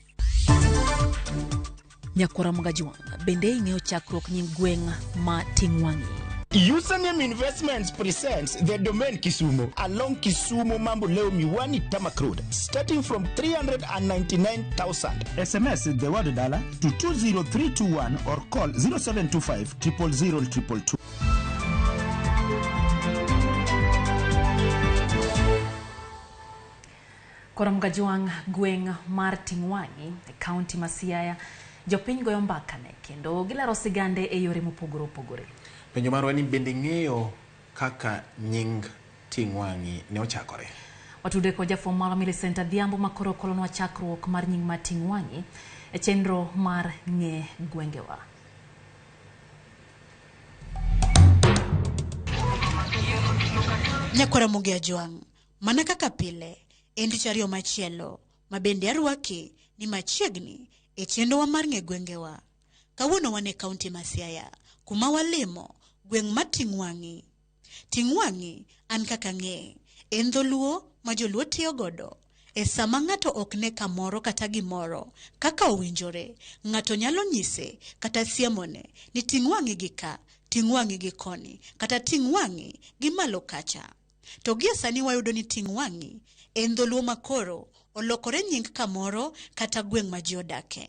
Nyakwara Mgajuang, bende ing'eyo chakruok nying gweng' ma Ting'wang'i? Username Investments presents the Domain Kisumu along Kisumu Mamboleo Miwani Tarmac Road, starting from 399,000. SMS the word dollar to 20321 or call 0725 000 222. Koro Mgajwang' gweng' mar Ting'wang'i e kaunti ma Siaya, jopiny goyo mbaka ne kendo gilero sigande e yore mopogore opogore. Penjo marwa ni bende ing'eyo kaka nying Ting'wang'i ne ochakore? Watude kod jafwambo marwa Millicent Adhiambo ma koro kolonwa chakruok mar nying mar Ting'wang'i e chenro mar Ng'e Gwengewa. Nyakwara Muge Ajwang', mana kaka pile, en tich ariyo machielo ma bende arwaki ni machiegni e chenrowa mar Ng'e Gwengewa. Kawuono wan e kaunti ma Siaya, kuma walimo gweng' mar Ting'wang'i. Ting'wang'i an kaka ng'e, en dholuo ma joluo tiyo godo. E sama ng'ato ok ne kamoro kata gimoro kaka owinjore, ng'ato nyalo nyise kata siemone ni ting' wang'i gi ka, ting' wang'i gi koni, kata ting' wang'i gi malo kacha. To gie sani wayudo ni ting' wang'i en dholuo makoro olokore nying kamoro kata gweng' ma ji odake.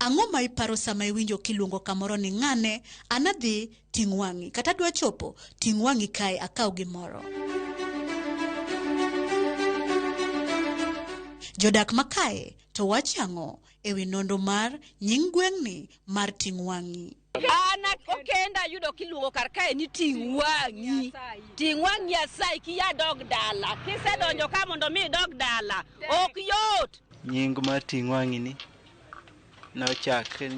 Ang'o ma iparo sama iwinjo kiluongo kamoro ni ng'ane an adhi ting' wang'i kata adwa chopo ting' wang'i kae akaw gimoro? Jodak makae to wacho ang'o ewi nonro mar nying gweng'ni mar ting' wang'i? An okenda ayudo kiluongo kar kae ni ting' wang'i. Ting' wang'i asayi kiya dog dala. Kisedonjo ka mondo mi idog dala. Ok yot. Nying mar ting' wang'i ni nochakre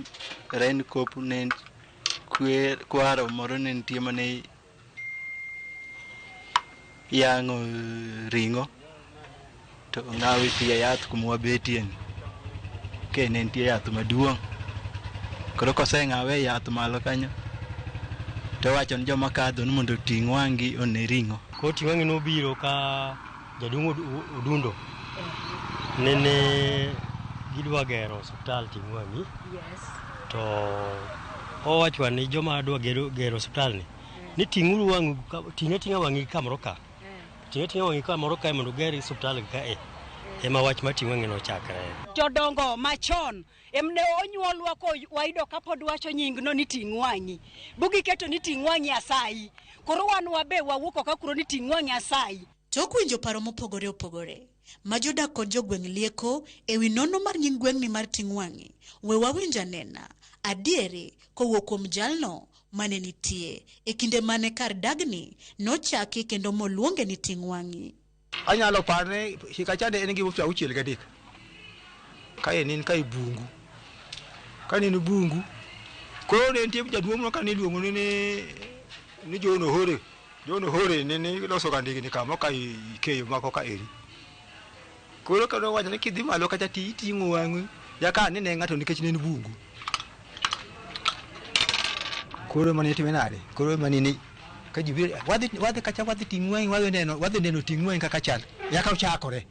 Renkop ne kwaro moro ne nitie mane yang'o ring'o to ong'awo e tie yath kuma wabetie ni. Ke ne nitie yath maduong'. Koro koseng'awe e yath malo kanyo to owacho ni joma kadho ni mondo oting' wang'gi one ring'o. Koro ting' wang'i nobiro ka jaduong' Odundo nene gidwa gero osiptal ting' wang'i. To owacho ni joma dwa gero osiptal ni ni ting'uru wang'u, ting' ating'a wang'i kamoro ka. Ting' ating'a wang'i kamoro kae mondo uger osiptal kae. Ema wach mar ting' wang'i nochakre. Jodongo machon emne onyuolwa ko wayudo kapod wacho nyingno ni ting' wang'i. Bugiketo ni ting' wang'i asayi. Koro wan wabe wawuok oko kuro ni ting' wang'i asayi. Tok winjo paro mopogore opogore ma jodak kod jogweng' lieko ewi nonro mar nying gweng'ni mar ting' wang'i, we wawinj anena adieri kowuok kuom jalno mane nitie e kinde mane kar dagni nochaki kendo moluonge ni ting' wang'i. Anyalo parne higa chande en gimo 63. Kae ne en kae bungu. Ka ne en bungu, koro ne nitie jaduong' moro kane iluongo ni John Ohore. John Ohore nene loso ga ndigni kamo ka ikeyo mako ka eri. Koro kane owacho ni kidhi malo kacha ti iting'o wang'i nyaka ne ne ng'ato nikech ne en bungu. Koro mane itime nade? Koro mane ni ka ji biro wadhi kacha wadhi ting' wang'i wadhi neno ting' wang'i kaka chal. Nyaka ochakore.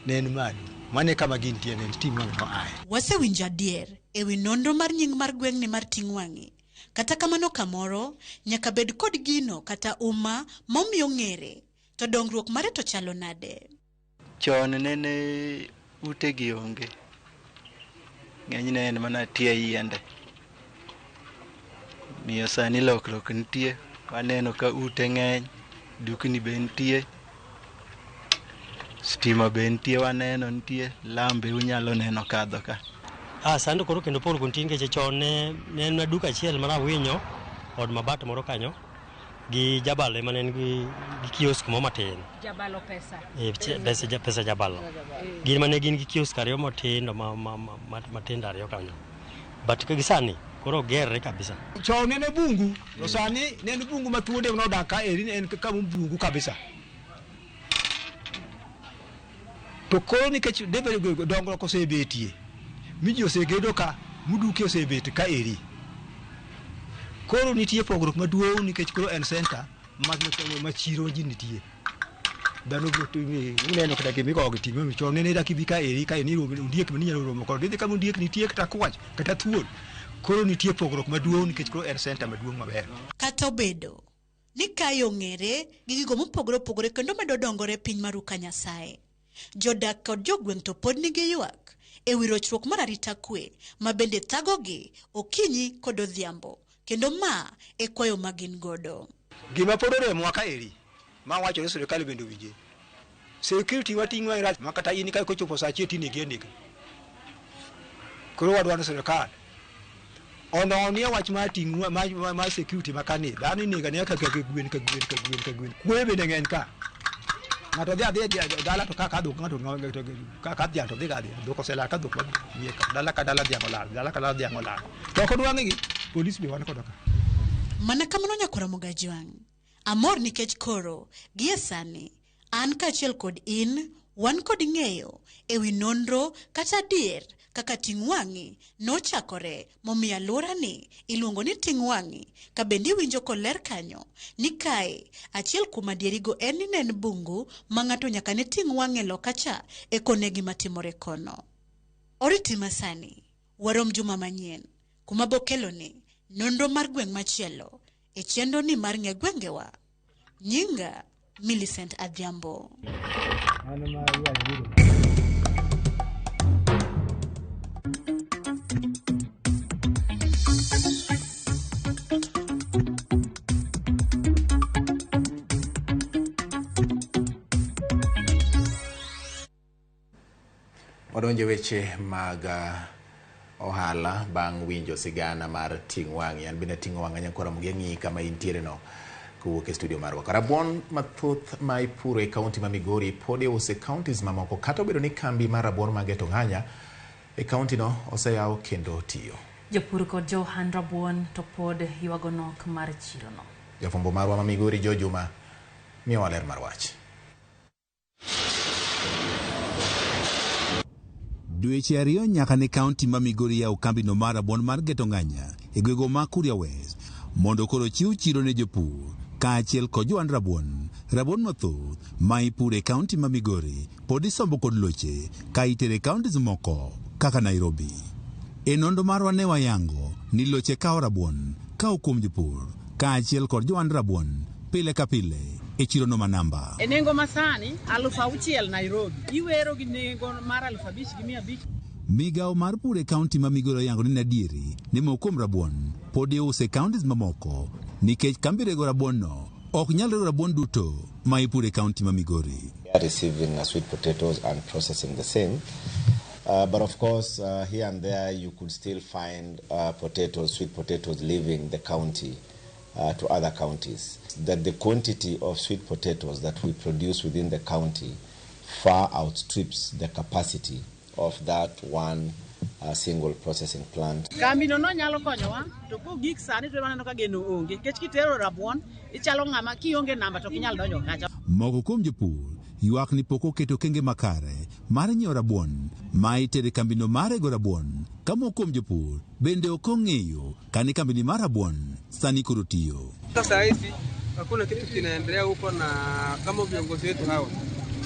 Ne en malo. Mano e kama gintie ne ting' wang'i noaye. Wasewinjo adier ewi nonro mar nying mar gweng'ni mar ting' wang'i. Kata kamano kamoro nyaka bed kod gino kata uma momiyo ng'ere. To dongruok mare to chalo nade? Chon nene utegi onge. Ng'enyne en mana tie yiende. Miyo sani lokruok nitie. Waneno ka ute ng'eny, dukni be nitie, stima be nitie waneno nitie, lam be unyalo neno kadho ka. Sani to koro kendo pogruok nitie nikech chon ne en duka achiel mar Awinyo, od mabat moro kanyo, gi Jabalo ema ne en gi kiosk moro matin. Jabalo pesa. Pesa Jabalo. Gin mane gin gi kiosk ariyo matindo matindo ariyo kanyo. But gi sani koro ogerre kabisa. Chon ne en bungu, to sani ne en bungu ma thuonde nodak ka eri ne en kama bungu kabisa. To koro nikech dongruok osebetie, mi ji osegedo ka, muduki osebet ka eri. Koro nitie pogruok maduong' nikech koro en center ma chiro ji nitie. Dhano biro uneno kata gimigogo gi ting'o chon nene dak ibi ka eri ka en ondiek mane inyalo romo kod idhi kama ondiek nitie kata kwach kata thuol. Koro nitie pogruok maduong' nikech koro en center maduong' maber. Kata obedo ni kae ong'ere gi gigo mopogore opogore kendo medo dongore piny mar Uka Nyasaye. Jodak kod jogweng' to pod nigi ywak e wi rochruok mar arita kwe ma bende thagogi okinyi kod odhiambo kendo ma e kwayo ma gin godo. Gima pod oremowa kaeri ma wacho ni sirikal bende owinje. Security wating'o e rach ma kata in ka kochopo saa achiel tinegi anega. Koro wadwaro ni sirikal ononie wach mar ting'o mar security ma kani dhano inego anega ka gwen ka gwen ka gwen ka gwen. Kuoyo bende ng'eny ka. Ng'ato dhi adhiya dala to ka dhok ng'ato ka dhiang' to dhi ga adhiya. Dhok oselal ka dhok madhi ka dala ka dala dhiang' olal dala ka dala dhiang' olal. To ok odwang'gi polis be wan kodo ka. Mana kamano nyakwar Ramogi Ajwang'. Amor nikech koro gie sani an kaachiel kod in wan kod ng'eyo e wi nonro kata adier kaka ting' wang'i nochakore momiyo alworani iluongo ni ting' wang'i ka bende iwinjo koler kanyo ni kae achiel kuom adierigo en ni ne en bungu ma ng'ato nyaka ne ting' wang'e loka cha eka one gima timore kono. Oriti masani, warom juma manyien kuma bokeloni nonro mar gweng' machielo e chenroni mar ng'e gwengewa. Nyinga Millicent Adhiambo. Wadonje weche mag ohala bang' winjo sigana mar ting' wang'i. An bende ating'o wang'a nyakwar Ramogi ang'iyi kama intiere no kowuok e studio marwa. Rabuon mathoth ma ipuro e kaunti ma Migori pod iuso e counties mamoko kata obedo ni kambi mar rabuon mag Getong'anya e kaunti no oseyaw kendo tiyo. Jopur kod jo ohand rabuon to pod ywago nok mar chirono. Jafwambo marwa ma Migori Joe Juma miyowa ler mar wach. Dweche ariyo nyaka ne kaunti ma Migori yaw kambino mar rabuon mar Getong'anya e gwego ma Kuria West mondo koro chiw chiro ne jopur kaachiel kod johand rabuon. Rabuon mathoth ma ipuro e kaunti ma Migori pod isombo kod loche ka itere e counties moko kaka Nairobi. E nonro marwa ne wayango ni loche kawo rabuon kawo kuom jopur kaachiel kod johand rabuon pile ka pile e chirono ma namba. E nengo masani 6,000 Nairobi iwero gi nengo mar 5,500. Migawo mar pur e kaunti ma Migori oyango ni nadieri ni moko kuom rabuon pod iuso e counties mamoko nikech kambi rego rabuon no ok nyal rego rabuon duto ma ipuro e kaunti ma Migori. We are receiving sweet potatoes and processing the same. But of course, here and there you could still find potatoes, sweet potatoes leaving the county to other counties. That the quantity of sweet potatoes that we produce within the county far outstrips the capacity of that one single processing plant. Kambi no nyalo konyowa to kogik sani to waneno ka geno onge nikech kitero rabuon ichalo ng'ama kionge namba to ok inyal donjo kacha. Moko kuom jopur ywak ni pok oketo okenge makare mar nyiewo rabuon ma itere kambino mar rego rabuon ka moko kuom jopur bende ok ong'eyo kani kambini mar rabuon sani koro tiyo. Sasa hizi hakuna kitu kinaendelea huko, na kama viongozi wetu hawa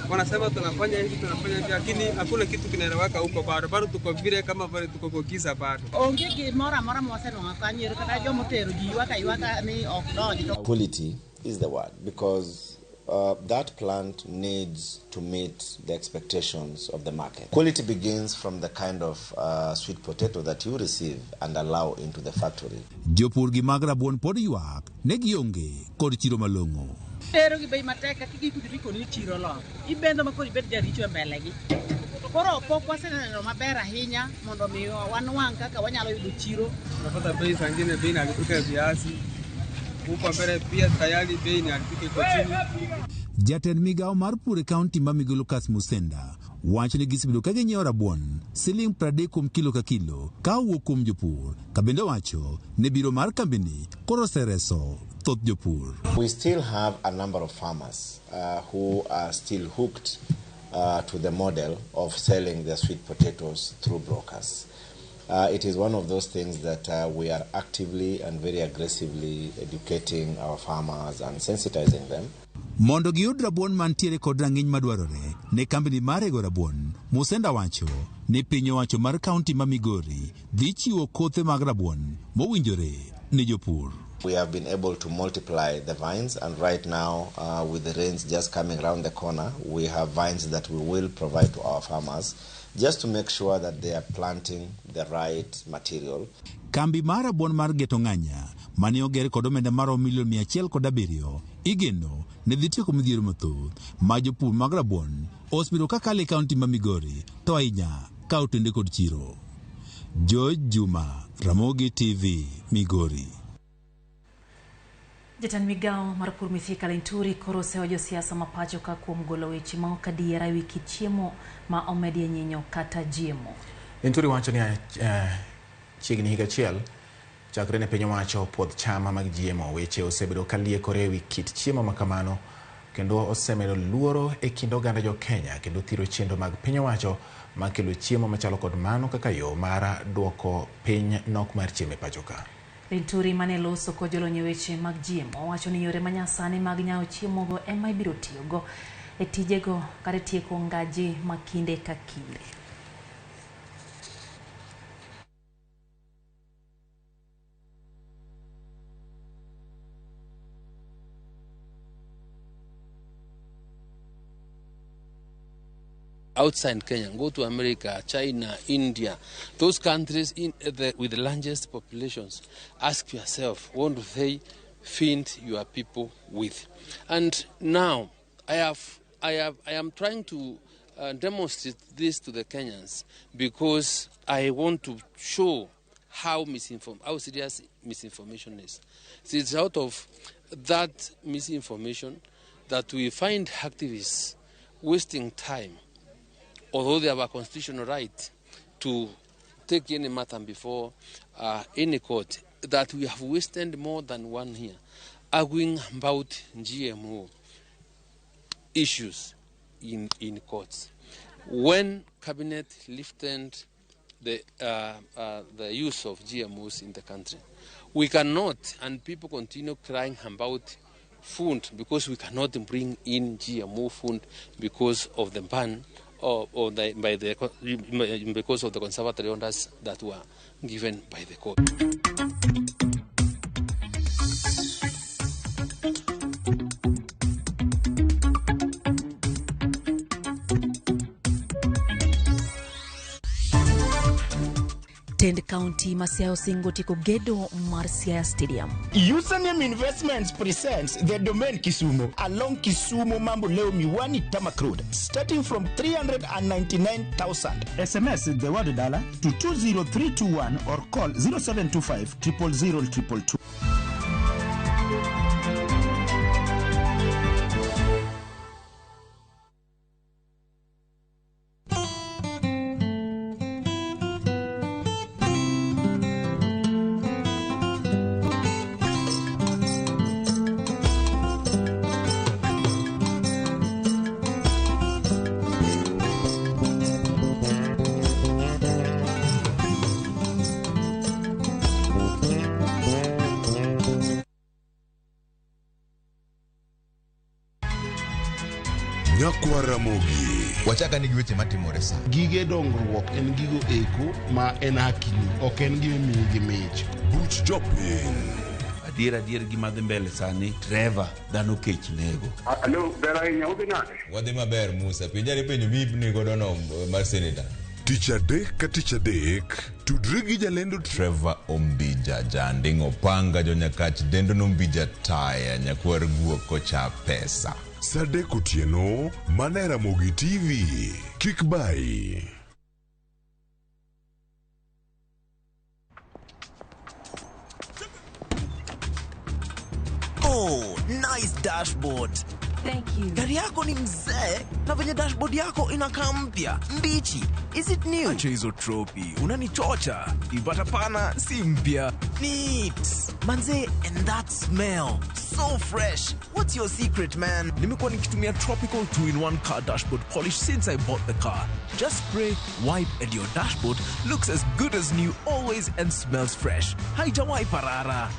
wanasema tunafanya hivi tunafanya hivi, lakini hakuna kitu kinaeleweka huko bado, bado tuko vile kama vile tuko kwa giza bado. Onge gimoro amora mwasenwang'o kanyo kata jomotero ji ywak aywaka ni ok donj. Quality is the word because that plant needs to meet the expectations of the market. Quality begins from the kind of sweet potato that you receive and allow into the factory. Jopur gi mag rabuon pod ywak ne gionge kod chiro malong'o. Tero gi bei matek ka kik ikoni ni chiro lor. Ibendo ma koro ibed jaricho e mbele gi. To koro pok waseneno maber ahinya mondo mi wanwang' kaka wanyalo yudo chiro. Tunapata bei saa ingine bei inaharibika viazi. Huko mbele pia tayari bei inaharibika iko chini. Jatend migawo mar pur e kaunti ma Migori Lucas Musenda wacho ni gisebedo ka ginyiewo rabuon siling 30 kuom kilo ka kilo ka owuok kuom jopur ka bende owacho ni biro mar kambini koro osereso thoth jopur. We still have a number of farmers who are still hooked to the model of selling their sweet potatoes through brokers. It is one of those things that we are actively and very aggressively educating our farmers and sensitizing them. Mondo giyud rabuon mantiere kod rang'iny madwarore ne kambini mar rego rabuon, Musenda wacho ni piny owacho mar kaunti ma Migori dhi chiwo kothe mag rabuon mowinjore ne jopur. We have been able to multiply the vines, and right now, with the rains just coming round the corner, we have vines that we will provide to our farmers just to make sure that they are planting the right material. Kambi mar rabuon mar Geto Ng'anya mane oger kod omenda maromo milion 107 igeno ne dhi tieko midhiero mathoth ma jopur mag rabuon osebedo ka kalo e kaunti ma Migori to ahinya ka otende kod chiro. George Juma, Ramogi TV, Migori. Jatend migawo mar pur Mithika Linturi koro osewa josiasa ma pacho ka kuom golo weche ma ok adiera ewi kit chiemo ma omedie nyinyo kata GMO. Linturi wacho ni chiegni higa achiel chakre ne piny owacho puodh chama mag GMO, weche osebedo ka liekore ewi kit chiemo ma kamano kendo osemedo luoro e kind oganda jo Kenya kendo thiro chenro mag piny owacho makelo chiemo machalo kod mano kaka yo mar duoko piny nok mar chiemo e pacho ka. Linturi mane loso kod jolony e weche mag GMO wacho ni yore manyasani mag nyawo chiemogo ema ibiro tiyogo e tijego kata tieko ngaji ma kinde ka kinde. Outside Kenya, go to America, China, India, those countries with the largest populations. Ask yourself, what do they feed your people with? And now, I am trying to demonstrate this to the Kenyans because I want to show how serious misinformation is. So it's out of that misinformation that we find activists wasting time, although they have a constitutional right to take any matter before any court, that we have wasted more than 1 year arguing about GMO issues in courts. When Cabinet lifted the use of GMOs in the country, we cannot, and people continue crying about food because we cannot bring in GMO food because of the ban because of the conservatory orders that were given by the court. Tend County ma Siaya osingo tieko gedo mar Siaya Stadium. Username Investments presents the Domain Kisumu along Kisumu Mambo Leo Miwani Tamak Road, starting from 399,000. SMS the word dollar to 20321 or call 0725 000 222. Wachaka ni gi weche matimore sa. Gige dongruok en gigo eko ma en hakini, ok en gima imiyi gi mich. Buch jopiny. Adier adier gima dhi mbele sani, Trevor, dhano kech nego. Alo, ber ahinya, udhi nade? Wadhi maber Musa, penjari penjo mipni godo no mar senator. Tich adek ka tich adek, tudri gi jalendo Trevor Ombija, janding' opanga jonyakach dendo nombija taya, nyakwar guok kocha pesa. Saa adek otieno, mana e Ramogi TV. Kik bayi. Oh, nice dashboard. Thank you. Gari yako ni mzee na venye dashboard yako inakaa mpya, mbichi. Is it new? Acha hizo tropi, unanichocha. Ipata pana si mpya. Neat. Manze, and that smell. so fresh. What's your secret, man? Nimekuwa nikitumia Tropical 2-in-1 car dashboard polish since I bought the car. Just spray, wipe and your dashboard looks as good as new always and smells fresh. Haijawai parara.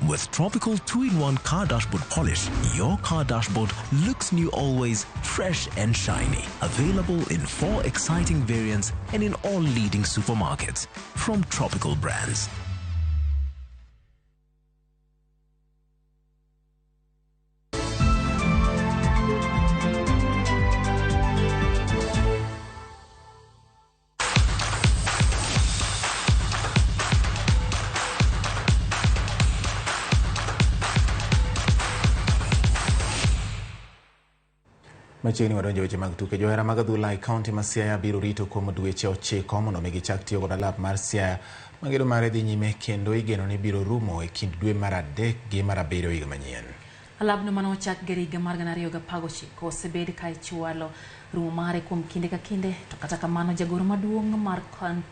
With Tropical 2-in-1 car dashboard polish, your car dashboard looks new always, fresh and shiny. Available in 4 exciting variants and in all leading supermarkets. From Tropical Brands. Machiegni wadonjo weche mag tuke. Johera mag adhula e kaunti ma Siaya biro rito kuom dweche 9 mondo mi gichak tiyo kod alap mar Siaya ma gedo mare dhi nyime kendo igeno ni biro rumo e kind dwe mar 3 gi mar 7 higa manyien. Alabno mane ochak ger higa mar 2019 osebed ka ichwalo rumo mare kuom kinde ka kinde, to kata kamano jagoro maduong' mar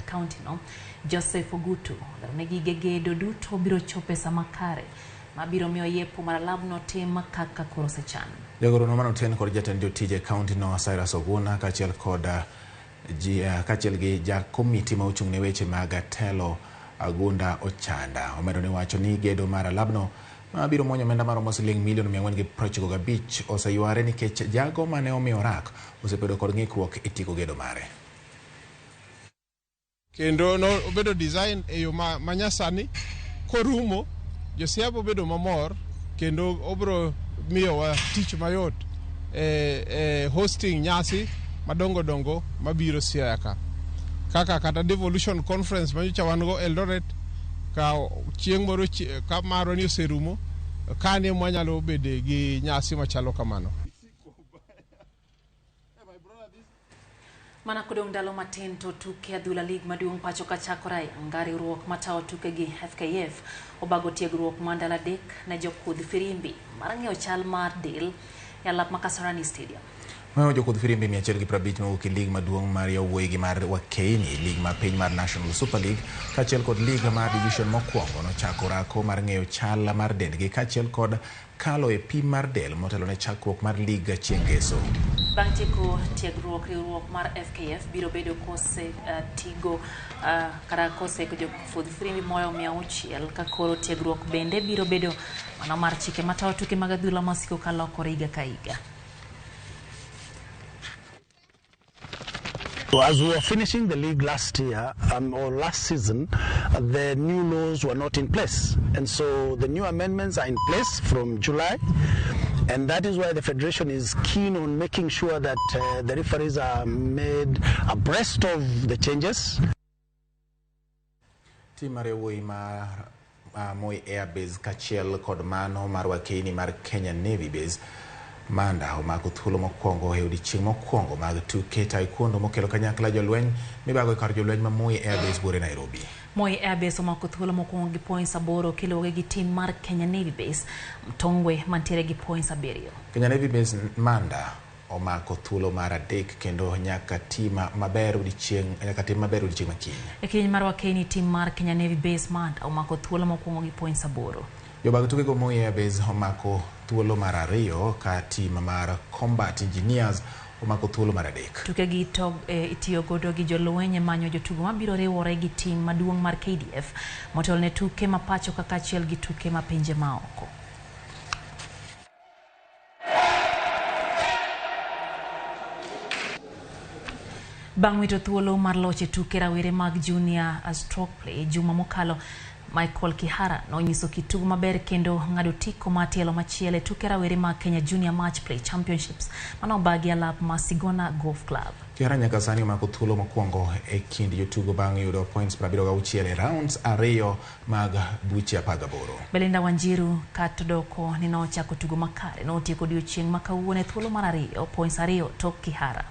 kaunti no Joseph Ogutu olero ni gige gedo duto biro chopo e sama kare mabiro miyo yepo mar alabno tim kaka koro osechan. Jagoro no manoten kod jatend jotije e kaunti no Cyrus Oguna kaachiel kod kaachiel gi jakomiti ma ochung' ne weche mag telo Agunda Ochanda omedo ni wacho ni gedo mar alabno mabiro muonyo omenda maromo siling milion 495 oseyware nikech jago mane omiyo rak osebedo kod ng'ikruok e tieko gedo mare. Kendo no obedo design e yo manyasani korumo Josiaya bedo mamor kendo obro miyowa tich mayot e hosting nyasi madongo dongo mabiro Siaya ka. Kaka kata devolution conference manyocha wan go Eldoret ka chieng' moro ka marwa ni oserumo kane mwanyalo bede gi nyasi machalo kamano. Mana kodong' ndalo matin to tuke adhula lig maduong' pacho ka chakore ayanga, riwruok matayo tukegi FKF obago tiegruok mar ndalo 3 ne jokudh firimbi mar ng'eyo chal mar del e alap ma Kasarani Stadium. Mayo jokudh firimbi 150 mowuok e lig maduong' mar yawuoyi gi mar Wakeini, lig ma piny mar National Super League kaachiel kod lig mar division mokwongo nochako orako mar ng'eyo chal mar dendgi kaachiel kod kalo e pim mar del motelo ne chakruok mar lig chieng' ngeso. Bang' tieko tiegruok, riwruok mar FKF biro bedo kose tigo kata koseko jofudh firimbi moyo 600 ka koro tiegruok bende biro bedo mana mar chike matayo tuke mag adhula masiko kalokore higa ka higa. So as we were finishing the league last year, or last season, the new laws were not in place. And so the new amendments are in place from July. And that is why the federation is keen on making sure that the referees are made abreast of the changes. Tim mar yawuoyi mar Moi Air Base kaachiel kod mano mar Wakeini mar Kenya Navy Base Manda omako thuolo mokwongo e odiechieng' mokwongo mag tuke taekwondo mokelo kanyakla jolweny mibago e kar jolweny ma Moi Air Base buore Nairobi. Moi Air Base omako thuolo mokwongo gi points 8 kiluwogi gi tim mar Kenya Navy Base Mtongwe mantiere gi points 7. Kenya Navy Base Manda omako thuolo mar 3 kendo nyaka tim maber odiechieng' makiny. E kidieny mar Wakeini, tim mar Kenya Navy Base Manda omako thuolo mokwongo gi points 8. Jobag tukego Moi Air Base omako thuolo mar 2 ka tim mar Combat Engineers omako thuolo mar 3. Tukegi itiyo godo gi jolweny e manyo jotugo mabiro riwore gi tim maduong' mar KDF motelo ne tuke ma pacho ka kaachiel gi tuke ma pinje maoko. Bang' wito thuolo mar loch e tuke rawere mag Junior Stroke Play juma mokalo, Michael Kihara nonyiso kitugo maber kendo ng'ado tiko mar tielo machielo e tuke rawere mag Kenya Junior Match Play Championships manobagi alap mar Sigona Golf Club. Kihara nyaka sani omako thuolo mokwongo e kind jotugo bang' yudo points 76 e rounds 2 mag buche 18. Belinda Wanjiru katodoko ni nochako tugo makare notieko odiochieng' ma kawuono e thuolo mar 2 points 2 tok Kihara.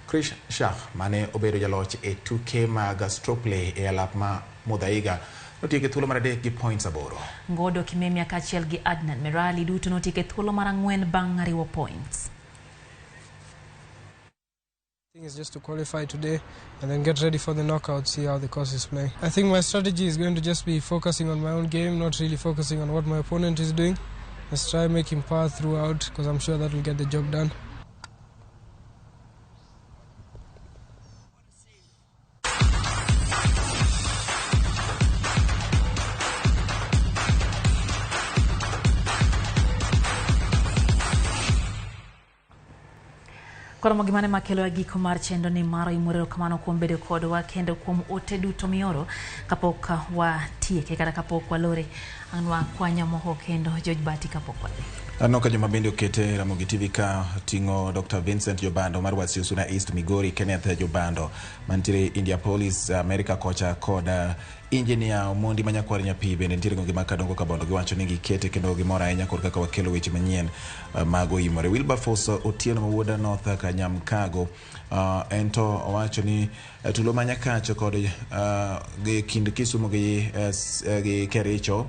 Krish Shah mane obedo jaloch e tuke mag stroke play e alap ma Muthaiga notieko thuolo mar 3 gi points 8. Ngodo Kimemia kaachiel gi Adnan Merali duto notieko thuolo mar 4 bang' riwo points. Thing is just to qualify today and then get ready for the knockout, see how the course is playing. I think my strategy is going to just be focusing on my own game, not really focusing on what my opponent is doing. Let's try making par throughout, because I'm sure that will get the job done. Koro gimane makelo e giko mar chenro ni mar imoro erokamano kuom bedo kodwa kendo kuom ote duto mioro kapok watieke kata kapok walore an wakwanya moko kendo George Bati kapok wadhi. Aneno ka joma bende okete Ramogi TV ka ting'o Dr. Vincent Jobando mar Wasio Suna East Migori, Kenneth Jobando mantiere Indianapolis, America kocha kod Engineer Omondi Manyakwar Nyapi bende nitiere gwenge mag Kadongo Kabondo giwacho ni gikete kendo gimor ahinya kod kaka wakelo weche manyien mag oimore. Wilberforce Otieno ma wuod North Kanyamkago en to owacho ni tulo ma Nyakacho kod gi kind Kisumu gi Kericho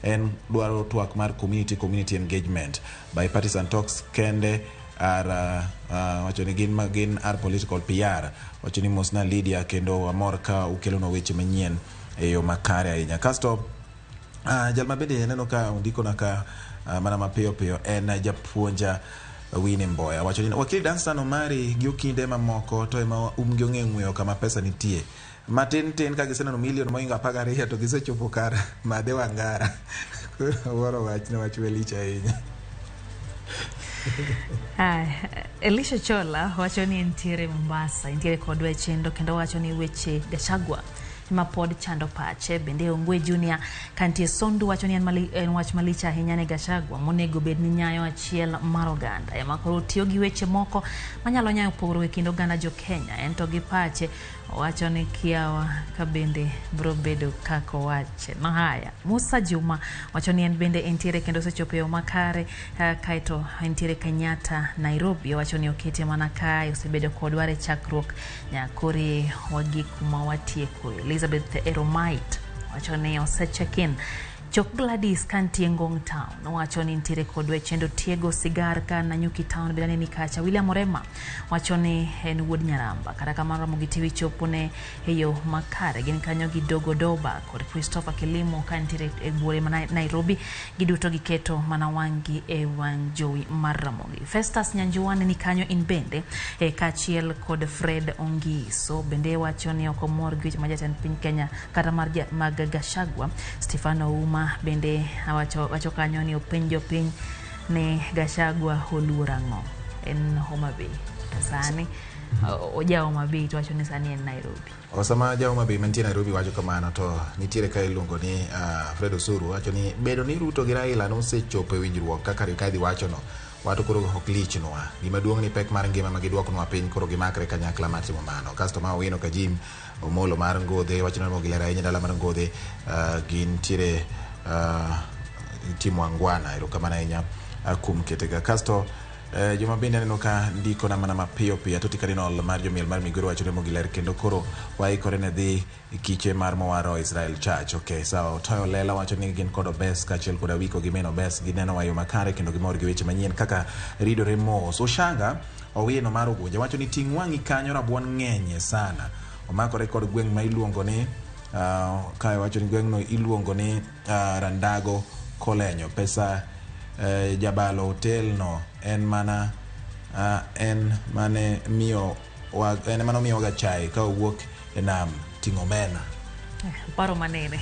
en dwaro twak mar community community engagement bipartisan talks kende are wacho ni gin gin are political PR wacho ni mosna Lydia kendo wamor ka ukelonwa weche manyien e yo makare ahinya. Kasto jal ma bende aneno ka ondikona ka mana mapiyo piyo en japuonja Winnie Mboya wacho ni wakili Danstan Omari gi okinde mamoko to ema umgi ong'e ng'weyo kama pesa nitie matin tin ka giseneno milion mohingo 12 to gisechopo kar Madhe Wangara. Koro awuoro wachno, wach malich ahinya. Elisha Chola wacho ni entiere Mombasa, entiere kodwa e chenro kendo wacho ni weche Gachagua ema pod chando pache. Bende Ongwe Junior kantie Sondu wacho ni en wach malich ahinya ne Gachagua monego bed ni nyayo achiel mar oganda ema koro tiyo gi weche moko manyalo nyayo pogruok e kind oganda jo Kenya. En to gi pache owacho ni kiawa ka bende biro bedo kaka owache. No haya, Musa Juma wacho ni en bende entiere kendo osechopo e yo makare kaeto entiere Kenyatta Nairobi. Owacho ni okete mana kae, osebedo kodwa e chakruok nyaka koro wagik kuma watieko. Elizabeth Eromait wacho ni ose check in. Chok Gladys kantie Ngong Town wacho ni nitiere kodwa e chenro tiego sigar ka Nanyuki Town bende ni kacha. William Orema wacho ni en wuod Nyaramba. Kata kamano Ramogi TV chopo ne e yo makare. Gin kanyo gi Dogo Doba kod Christopher Kilimo ka nitiere e buore ma Nairobi. Giduto giketo mana wang'gi e wang' jowi mar Ramogi. Festus Nyanjuane ni kanyo in bende kaachiel kod Fred Ongiso bende wacho ni ok omor gi weche ma jatend piny Kenya kata mar mag Gachagua. Stefano Uma bende wacho kanyo ni openj jopiny ni Gachagua oluor ang'o. En Homa Bay to sani oja Homa Bay to wacho ni sani en Nairobi. Sama ja Homa Bay mantie Nairobi wacho kamano to nitiere ka iluongo ni Fred Osuru wacho ni bedo ni Ruto gi Raila nosechopo e winjruok kaka Rigathi wachono wato koro ok lichnwa. Gima duong' ni pek mar ngima ma giduoknwa piny koro gimakre kanyakla mar timo mano. Kasto ma Owino Kajim Omolo mar Ngodhe wacho ni Ramogi ler ahinya dala mar Ngodhe gintiere timo angwana. Erokamano ahinya kuom ketega. Kasto joma bende aneno ka ndikona mana mapiyo piyo Atoti Cardinal mar jomiel mar Migori wacho ni Ramogi ler kendo koro waikore ne dhi kiche mar Mowaro Israel Church. Okay, sawa. Otoyo Lela wacho ni gin kod Obes kaachiel kod Awiko gi min Obes gineno wa yo makare kendo gimor gi weche manyien kaka ridore mos. Oshanga Owino mar Ugunja wacho ni ting' wang'i kanyo rabuon ng'enye sana. Omakore kod gweng' ma iluongo ni kae wacho ni gweng'no iluongo ni Randago Kolenyo. Pesa jabalo hotel no en mana en mane miyo en mano miyoga chai ka owuok e nam ting'o omena. Paro manene.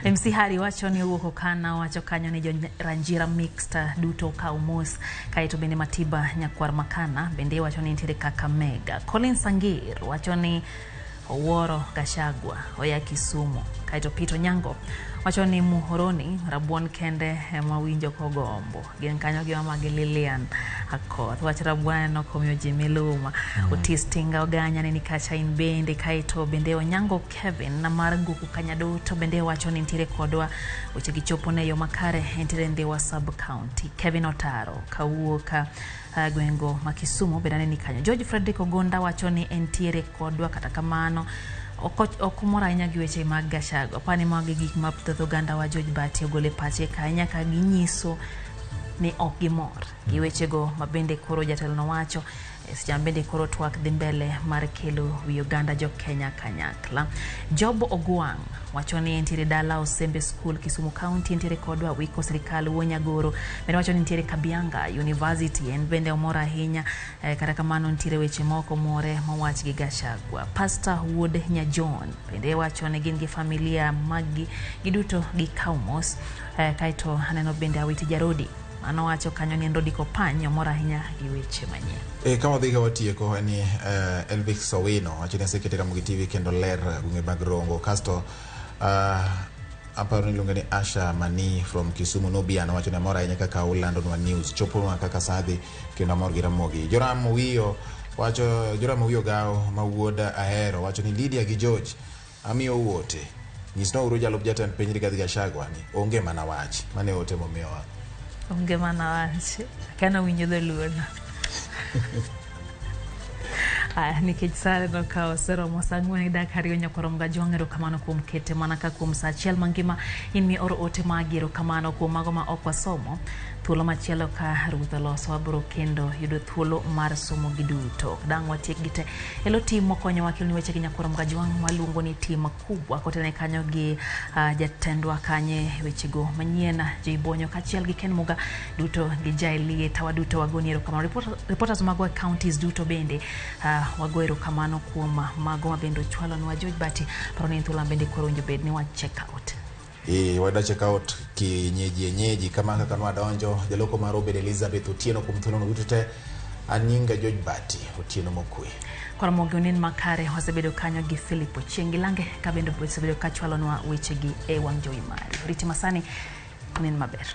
MC Hari wacho ni owuok Okana wacho kanyo ni jo Ranjira Mixed duto okaw mos. Kaeto bende Matiba Nyakwar Makana bende wacho ni nitiere Kakamega. Collins Sangir wacho ni Owuoro Gachagua oya Kisumu. Kaeto Peter Onyango wacho ni Muhoroni rabuon kende ema winjo kogombo. Gin kanyo gi mama gi Lilian Akoth. Wach rabuon en ok omiyo ji miluma. Otis Tinga Oganya ne ni kacha in bende. Kaeto bende Onyango Kevin mar Nguku Kanyadoto bende wacho ni nitiere kodwa. Weche gichopo ne yo makare nitiere Ndhiwa Sub County. Kevin Otaro kawuok gwengo ma Kisumu bende ne ni kanyo. George Frederick Ogonda wacho ni entiere kodwa kata kamano ok mor ahinya gi weche mag Gachagua. Apani magi gik ma thoth oganda wa George Bati ogolo e pache ka ahinya ka ginyiso ni ok gimor gi wechego ma bende koro jatelo nowacho. Seche ma bende koro twak dhi mbele mar kelo wi oganda jo Kenya kanyakla. Job Ogwang' wacho ni entiere dala Osembe School, Kisumu County, entiere kodwa wiko sirikal wuo Nyagoro. Bende wacho ni nitiere Kabianga University, en bende omor ahinya. Kata kamano nitiere weche moko more mowach gi Gachagua. Pastor Wuod Nyajon bende wacho ni gin gi familia maggi giduto gikaw mos. Kaeto aneno bende Awiti Jarodi mano wacho kanyo ni en Rodi Kopany omor ahinya gi weche manyien. Ka wadhi ka watieko en ni Elvis Owino wacho ni asekete Ramogi TV kendo ler gwenge mag Rongo. Kasto aparo ni iluonge ni Asha Mani from Kisumu Nubian wacho ni amor ahinya kaka ulandonwa news choponwa kaka saa dhi kendo amor gi Ramogi. Joram Wiyo wacho Joram Wiyo Gawo ma wuod Ahero wacho ni Lydia gi George amiyo ote nyisnwa uru jalup jatend piny Rigathi Gachagua ni onge mana wach mane ote momiyowa. Onge mana wach. Kana winjo dholuo no. Aya, nikech sa nokawo oseromo sa 4:02 nyakwar Mgajwang', erokamano kuom kete mana ka kuom sa achiel mangima in mi oro ote magi, erokamano kuom mago ma ok wasomo. Thuolo machielo ka Ruoth oloso wabiro kendo yudo thuolo mar somo gi duto. Dang' watiek gi te. Elo tim mokonyowa keloni weche gi nyakwar Mgajwang' waluongo ni tim makubwa kotene kanyo gi jatendwa kanye wechego manyien Jay Bonyo kaachiel gi Ken Muga duto gi Jaelie tawa duto wagoni erokamano. Reporters magwa e counties duto bende wago erokamano kuom mago ma bende ochwalonwa. George Bati paro ni en thuolo ma bende koro owinjo bed ni wa check out. Wada check out kienyeji yenyeji kama kaka nwadonjo jaloko mar Obed Elizabeth Otieno kuom thuolono duto te. An nyinga George Bati Otieno Mokwe. Koro onen makare wasebedo kanyo gi Philip Ochieng' Gilange ka bende osebedo ka chwalonwa wechegi e wang' jowi mari. Riti masani onen maber.